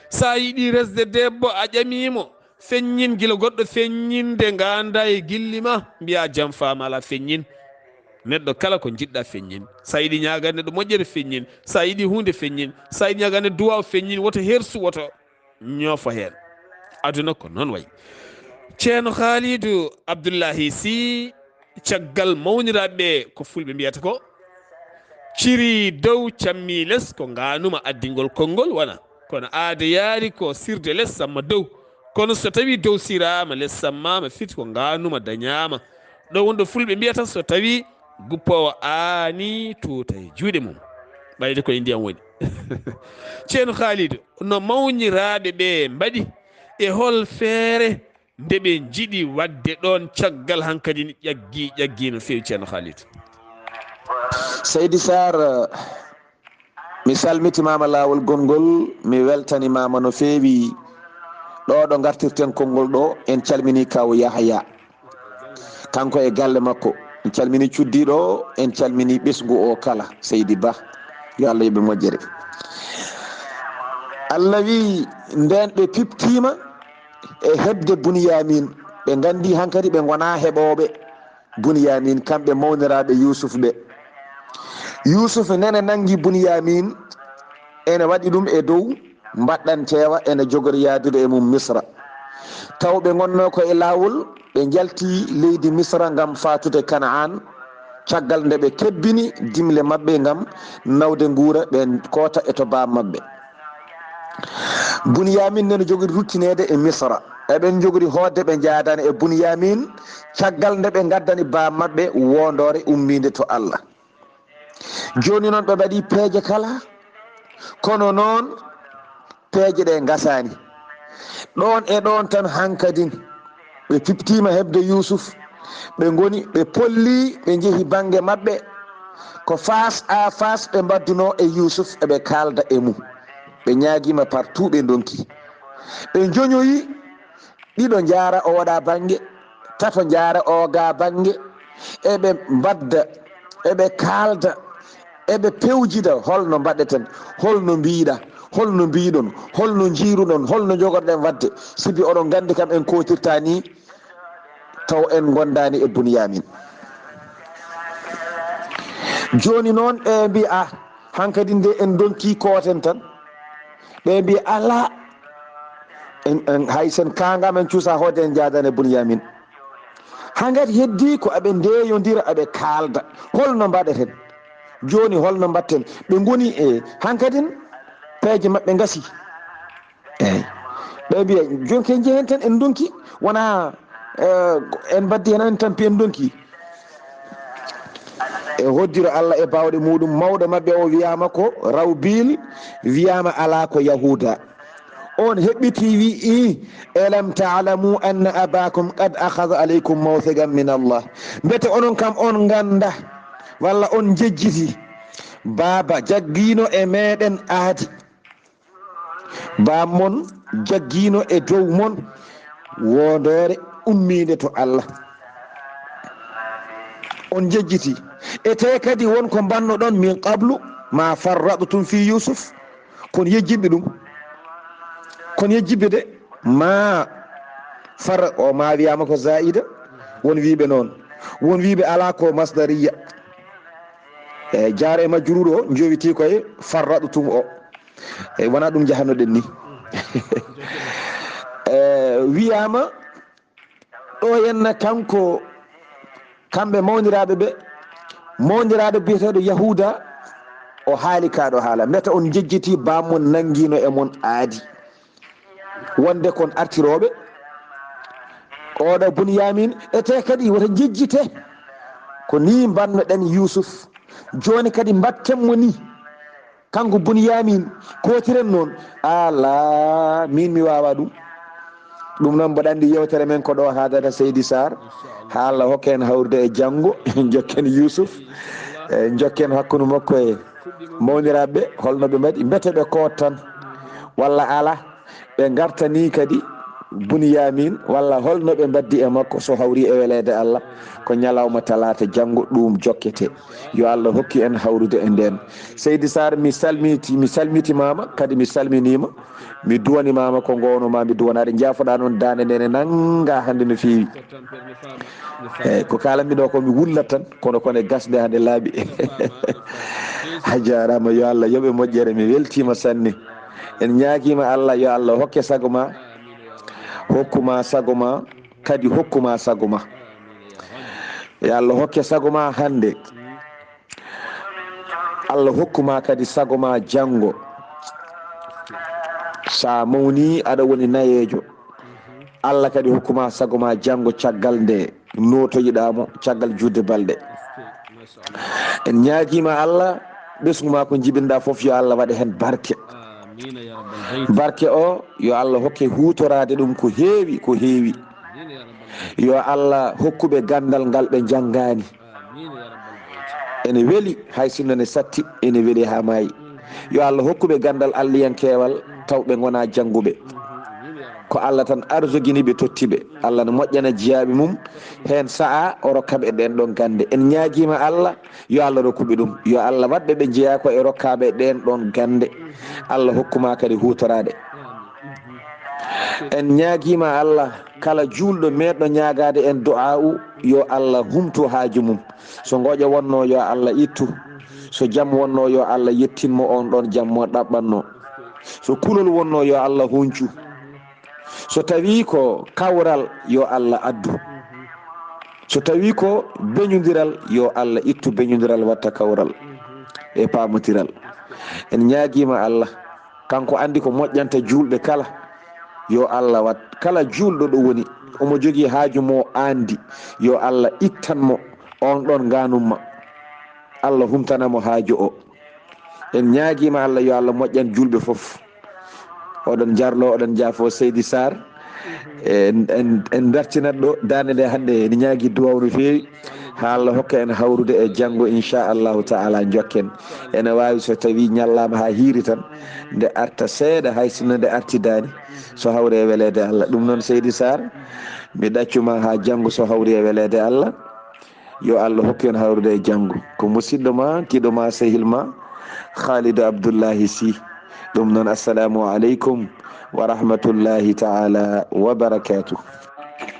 so a yiɗi resde debbo, a ƴamiimo, feññin gila goɗɗo feññinde, ngaanda e gilli ma, mbiya jam faama alaa, feññin. Neɗɗo kala ko njiɗɗa feññin. So a yiɗi ñaagande neɗɗo moƴƴere, feññin. So a yiɗi huunde, feññin. So a yiɗi ñaagande duwaaw, feññin. Woto hersu, woto ñoofo heen. Aduna ko noon wayi. Ceerno Haalidu Abdullahi Si, caggal mawniraaɓe ɓe, ko fulɓe mbiyata ko, "Ciri dow, cammi les, ko ngaanuma addingol konngol wona. Kono aada yaari ko sirde les samma dow. Kono so tawi dow siraama, les sammaama, firti ko ngaanuma dañaama." Ɗo wonɗo fulɓe mbiyata, so tawi guppoowo aani tuuta e juuɗe mum, ɓayde koye ndiyam woni. Ceerno Haalidu, no mawniraaɓe ɓe mbaɗi, e hol feere nde ɓe njiɗi waɗde ɗoon caggal hankadi ƴaggi, ƴaggi no feewi, Ceerno Haalidu? Seydi Saar, mi salmitimaama laawol gonngol, mi weltanimaama no feewi. Ɗo ɗo ngartirten konngol ɗo, en calmini kaw Yahaya. Kanko e galle makko. En calmini cuddiiɗo o, en calmini ɓesngu o kala, Seydi Ba. Yo Allah yoɓ ɓe moƴƴere. Allah wi, nden ɓe piɓtiima e heɓde Bunyamin. Ɓe nganndi hankadi ɓe ngonaa heɓooɓe Bunyamin, kamɓe mawniraaɓe Yuusuf ɓe. Yuusuf nene nanngi Bunyamin, ene waɗi ɗum e dow mbaɗɗanteewa, ene jogori yaadude e mum Misra. Taw ɓe ngonnoo ko e laawol, ɓe njalti leydi Misra ngam faatude Kanaan, caggal nde ɓe kebbini dimle maɓɓe ngam nawde nguura, ɓe koota e to baa maɓɓe. Bunyamin nene jogori ruttineede e Misra. Eɓen njogori hoodde ɓe njaadana e Bunyamin, caggal nde ɓe ngaddani baa maɓɓe wondoore ummiinde to Allah. Jooni noon ɓe mbaɗi peeje kala, kono noon peeje ɗe ngasaani. Ɗoon e ɗoon tan hankadin, ɓe piɓtiima heɓde Yuusuf, ɓe ngoni, ɓe polli, ɓe njehi bannge maɓɓe. Ko Faas, a Faas ɓe mbaddunoo e Yuusuf, eɓe kaalda e mum. Ɓe ñaagiima partout, ɓe ndonki. Ɓe njoñoyi, ɗiɗo njaara o waɗa bannge, tato njaara oo gaa bannge, eɓe mbadda, eɓe kaalda, eɓe pewjida holno mbaɗeten, holno mbiiɗa, holno mbiiɗon, holno njiiruɗon, holno njogorɗen waɗde, sibi oɗon nganndi kam en kootirtaa nii, taw en ngondaani e Bunyamin. Jooni noon ɓe mbiya, "Ah, hankadi nde en ndonki kooten tan." Ɓe mbiya, "Alaa, en, en, hay sen kaanga men cuusa hoode en njaadan e Bunyamin." Hankadi heddi ko aɓe ndeeyondira, aɓe kaalda. Holno mbaɗeten? Jooni holno mbaɗten? Ɓe ngoni e hankadin peeje maɓɓe ngasi. Eey. Ɓe mbiya, "Jooni kay njehen tan en ndonki, wona, eh, en mbaddi heen en tampi en ndonki." E hoddiro Allah e baawɗe muɗum, mawɗo maɓɓe o wiyaama ko Rawbil, wiyaama alaa ko Yahuuda. On heɓɓiti wi'i, "Elam ta'lamu anna abakum qad akhadha alaykum mawthiqan min Allah." Mbete onon kam on ngannda, walla on njejjiti, baaba jaggiino e meɗen aadi. Bammon jaggiino e dow mon wondoore ummiinde to Allah. On njejjiti. E te kadi won ko mbannoɗon min qablu ma farraɗtum fi Yusuf. Kon yejjitɓe ɗum. Kon yejjitɓe de ma farra-, o ma wiyaama ko zaida. Won wiiɓe noon. Won wiiɓe alaa ko masdariya. E jaare majruur o njowiti koye farraɗtum o. E wona ɗum jahannoɗen ni. E wiyaama ɗo henna kanko, kamɓe mawniraaɓe ɓe, mawniraaɗo biyeteeɗo Yahuuda, o haali kaa ɗo haala. Mbete on njejjiti bammon nanngiino e mon aadi. Wonde kon artirooɓe. Oɗo Bunyamin, e te kadi wota njejjite. Ko ni mbannoɗen Yuusuf. Jooni kadi mbatten mo ni. Kanko Bunyamin, kootiren noon. Alaa, min mi waawaa ɗum. Ɗum noon, mboɗo anndi yewtere men ko ɗo haadata, Seydi Sarr. Haa Allah hokka en hawrude e janngo, njokken Yuusuf, e njokken hakkunde makko e mawniraaɓe ɓe, holno ɓe mbaɗi, mbete ɓe koottan, walla alaa, ɓe ngartanii kadi Bunyamin, walla holno ɓe mbaddi e makko, so hawri e weleede Allah, ko ñalawma talaata janngo ɗum jokkete. Yo Allah hokku en hawrude e ndeen. Seydi Sarr, mi salmiti, mi salmitimaama, kadi mi salminiima. Mi duwanimaama ko ngoowno-maa mi duwanaade. Njaafoɗaa noon, daande nde ne nannga hannde no feewi. Eey, ko kaalan-mi ɗo ko mi wullat tan, kono, kono e gasde hannde laaɓi. A jaaraama, yo Allah yoɓe moƴƴere, mi weltiima sanne. En ñaagiima Allah, yo Allah hokke sago ma, hokku ma sago ma, kadi hokku ma sago ma. Yo Allah hokke sago ma hannde. Allah hokku ma kadi sago ma janngo. So a mawni, aɗa woni nayeejo. Allah kadi hokku ma sago ma janngo caggal nde nootoyiɗaa mo, caggal juutde balɗe. En ñaagiima Allah, ɓesngu ma ko njibinɗaa fof, yo Allah waɗ heen barke. Barke o, yo Allah hokke huutoraade ɗum ko heewi, ko heewi. Yo Allah hokku ɓe ganndal ngal ɓe njanngaani. Ene weli, hay sinno ne satti, ene weli haa maayi. Yo Allah hokku ɓe ganndal alliyankeewal, taw ɓe ngonaa jannguɓe. Ko Allah tan arsogini ɓe, totti ɓe. Allah ne moƴƴana jiyaaɓe mum, heen sa'a o rokka ɓe ɗeen ɗoon gannde. En ñaagiima Allah, yo Allah rokku ɓe ɗum. Yo Allah waɗ ɓe ɓe njeyaa ko e rokkaaɓe ɗeen ɗoon gannde. Allah hokku ma kadi huutoraade. En ñaagiima Allah, kala juulɗo meeɗɗo ñaagaade en du'aa'u, yo Allah humtu haaju mum. So ngoƴa wonnoo, yo Allah ittu. So jam wonnoo, yo Allah yettin mo oon ɗoon jam mo ɗaɓɓatnoo. So kulol wonnoo, yo Allah huncu. So tawii ko kawral, yo Allah addu. So tawii ko beñondiral, yo Allah ittu beñondiral, watta kawral e paamondiral. En ñaagiima Allah, kanko anndi ko moƴƴanta juulɓe kala. Yo Allah waɗ kala juulɗo ɗo woni, omo jogii haaju mo anndi, yo Allah ittan mo oon ɗoon ngaanumma. Allah humtana mo haaju o. En ñaagiima Allah, yo Allah moƴƴan juulɓe fof. Oɗon njarlo, oɗon njaafo Seydi Sarr. En, en, en dartinat ɗo daande nde hannde, ene ñaagi duwaw no feewi. Haa Allah hokka en hawrude e janngo, inchallahu taala, njokken. Ene waawi so tawii ñallaama haa hiiri tan, nde arta seeɗa, hay sinno nde artidaani, so hawri e weleede Allah. Ɗum noon, Seydi Sarr, Mi ɗaccuma haa janngo so hawri e weleede Allah. Yo Allah hokku en hawrude e janngo. Ko musidɗo ma, kiɗo ma, sehil ma, Khalidou Abdoullahi Sy. Ɗum noon, assalamu aleykum wa rahmatullahi ta'ala wa barakatuh.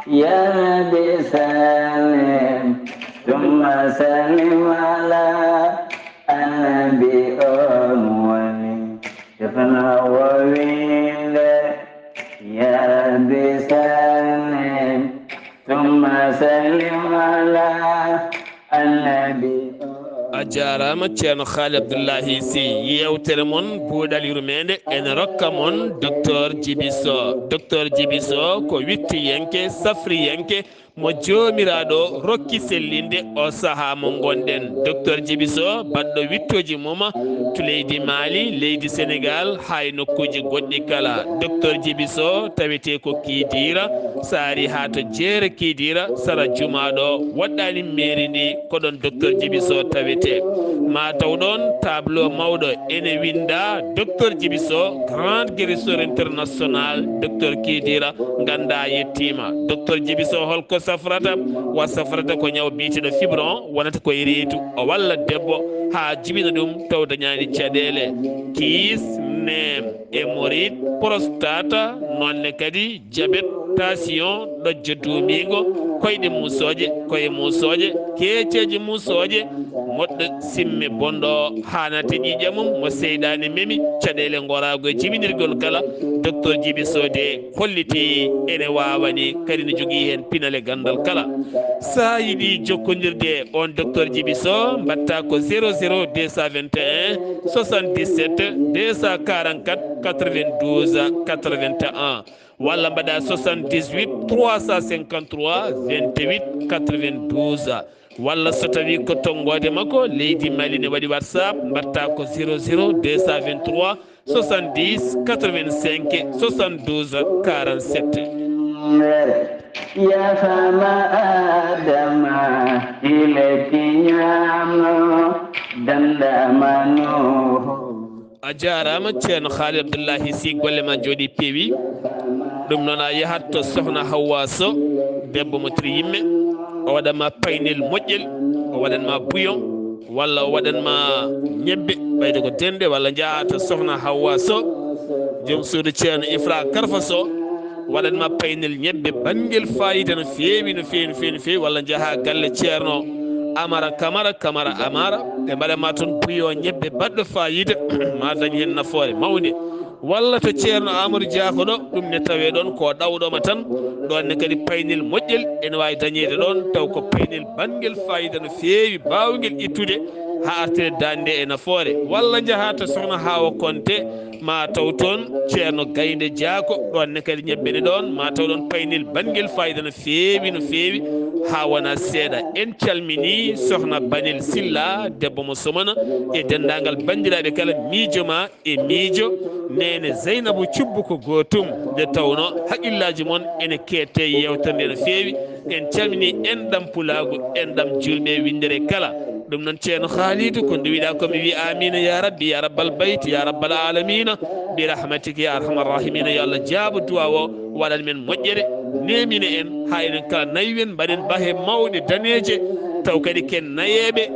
يا رب سلم ثم سلم على النبي أمولي ابن وويل. يا رب سلم ثم سلم على النبي A jaaraama Ceerno Haali Abdullahi Sy. Yeewtere mon Buuɗal Yurmeende ene rokka mon Docteur Djiby Sow. Docteur Djiby Sow ko wittiyanke, safriyanke mo Joomiraaɗo rokki sellinde o sahaa mo ngonɗen. Docteur Djiby Sow baɗɗo wittooji mum to leydi Mali, leydi Senegal, haa e nokkuuji goɗɗi kala. Docteur Djiby Sow tawetee ko Kidira, so ari haa to jeere Kidira, sara jumaa ɗo, woɗɗaani meeri ndi, ko ɗon Docteur Djiby Sow tawetee. Ma taw ɗon tableau mawɗo ene winnda Docteur Djiby Sow, grand guérisseur international, Docteur Kidira, ngannda yettiima. Docteur Djiby Sow holko safrata? Wa safrata ko ñaw biyeteeɗo fibron, wonata ko e reedu. O walla debbo haa jibina ɗum taw dañaani caɗeele. Kiis, neem, hémorroïde, prostate, noonne kadi diabète, tension, ɗojjo duumiingo, koyɗe muusooje, koye muusooje, keeceeje muusooje, moɗɗo simme bonɗo haanate ƴiiƴam mum mo seyɗaane memi, caɗeele ngoraago e jibinirgol kala. Docteur Djiby Sow de holliti ene waawani, kadi ne jogii heen pinal e ganndal kala. So a yiɗi jokkondirde e on Docteur Djiby Sow, mbaɗta ko zéro zéro deux cent vingt et un soixante-dix-sept deux cent quarante-quatre quatre-vingt-douze quatre-vingt-un, walla mbaɗa soixante-dix-huit trois cent cinquante-trois vingt-huit quatre-vingt-douze. Walla so tawii ko tonngoode makko leydi Mali ne waɗi WhatsApp, mbaɗta ko zéro zéro deux cent vingt-trois soixante-dix quatre-vingt-cinq soixante-douze quarante-sept. Yafama Adama ileki ñaamo dandama Nuhu. A jaaraama Ceerno Haali Abdullahi Sy, golle ma njooɗi peewi. Ɗum noon a yahat to Sohna Hawwa Sow, debbo mo tiri yimme, o waɗan ma paynel moƴƴel, o waɗan ma bouillon, walla o waɗan ma ñebbe ɓayde ko denɗe, walla njaha to Sohna Hawwa Sow, joom suudu Ceerno Ifra Karfa Sow, waɗan ma paynel ñebbe banngel fayida no feewi, no feewi, no feewi, no feewi, walla njaha galle Ceerno Amara Kamara, Kamara Amara, ɓe mbaɗan ma toon bouillon ñebbe baɗɗo fayida, ma dañ heen nafoore mawnde. Walla to Ceerno Amadou Diako ɗo, ɗum ne tawee ɗoon ko ɗawɗoma tan, ɗoon ne kadi paynel moƴƴel ene waawi dañeede ɗoon, taw ko paynel banngel fayida no feewi, baawngel ittude haa artire daande e nafoore. Walla njaha to Sohna Hawa Konte, ma taw toon Ceerno Gaynde Diako, ɗoon ne kadi ñebbe ne ɗoon, ma taw ɗoon paynel banngel fayida no feewi, no feewi, haa wona seeɗa. En calminii Sohna Banel Silla, debbo mo Somona, e denndaangal banndiraaɓe kala, miijo ma e miijo Neene Zeynabu Cubbu ko gootum, nde tawnoo haqillaaji mon ene keedtee yeewtere nde no feewi. En calminii enɗam pulaagu, enɗam juulɓe winndere kala. Ɗum noon, Ceerno Haalidu, ko nduwiɗaa ko mi wiya, aamiina yaa rabbi, yaa rabbal bayti, yaa rabbal aalamiina, bi rahmatiki yaa arhamar rahimiina. Yo Allah jaabo duwaa o, waɗan men moƴƴere, neemina en, haa enen kala naywee, mbaɗen bahe mawɗe daneeje, taw kadi ken nayeeɓe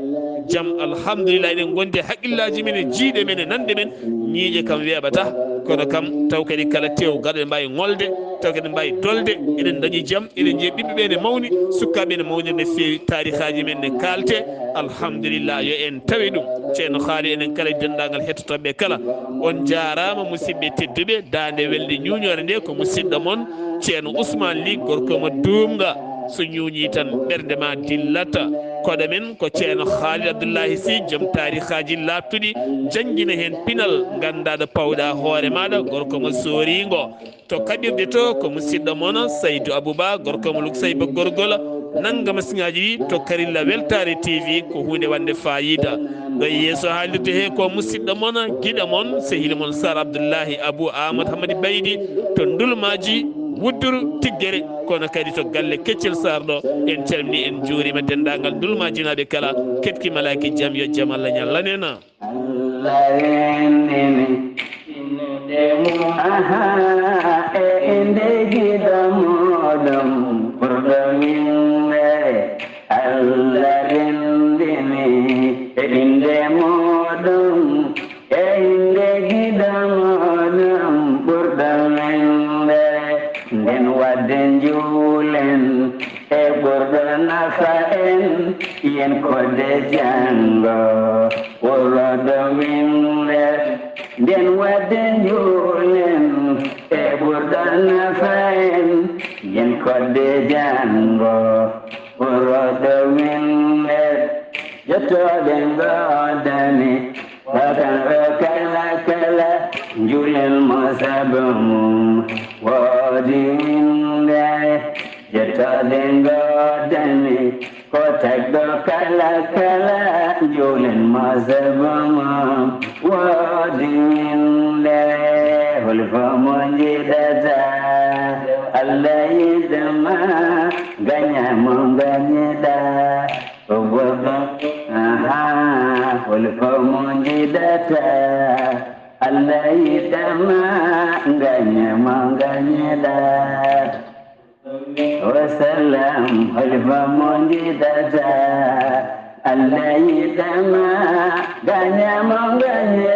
jam. Alhamdulillah, eɗen ngondi e haqillaaji men, e jiiɗe men, e nanɗe men, ñiiƴe kam weeɓataa, kono kam taw kadi kala teew gaɗo ɓe mbaawi ŋolde, taw kadi mbaawi dolde, eɗen ndañi jam, eɗen njiya ɓiɓɓe ɓe ne mawni, sukkaaɓe ne mawniri no feewi, taarihaaji men ne kaalte. Alhamdulillah, yo en tawe ɗum. Ceerno Haali, enen kala e denndaangal hettotooɓe kala, on njaaraama, musidɓe tedduɓe. Daande welnde ñuuñoore nde ko musidɗo mon Ceerno Ousmane Ly, gorko mo Duumga. So ñuuñii tan ɓernde ma dillata. Koɗo men ko Ceerno Haali Abdullahi Sy, joom taarihaaji laaɓtuɗi, janngina heen pinal, nganndaa ɗo pawɗa hoore maaɗa, gorko mo Sooringo. To kaɓirɗe to ko musidɗo mon Saydu Abouba, gorko mo Luksayba Gorgol, nannga masiŋaaji ɗi to Karilla Weltaare T V, ko huunde waɗnde faayiida. Ɗo e yeeso haalirde he ko musidɗo mon, giɗo mon, sehil mon Sar Abdullahi Abou Amadou Hamadi Baydi to Ndulmaaji, Wudduru, Tiggere, kono kadi to galle Keccel Sar ɗo. En calminii, en njuuriima denndaangal Ndulmaajinaaɓe kala, keɗki malaaki jam, yo jam Allah ñallan en. Allah renndini innude mum, aha, e innde giɗo muɗum. Moɗon e innde giɗo moɗon ɓurɗo winndere. Nden wadde njuulen e ɓurɗo nafa en, yen kodde janngo ɓurɗo winndere. Nden wadde njuulen e ɓurɗo nafa en, yen kodde janngo ɓurɗo winndere. Jottooɗen ngoodani, wakan o kala kala, njuulen mo sabu mum woodi winnde. Jottooɗen ngoodani, ko tagɗo kala kala, njuulen mo sabu mum woodi winnde. Hol fo mo njiɗata, Allah yiɗi ma, gaña mo gañiɗa. Ko goɗɗo, aha, hol ko mo njiɗata, Allah yiɗama, gaña mo gañiɗa. Wa sallam, hol ko mo njiɗata, Allah yiɗama, gaña mo gañiɗa.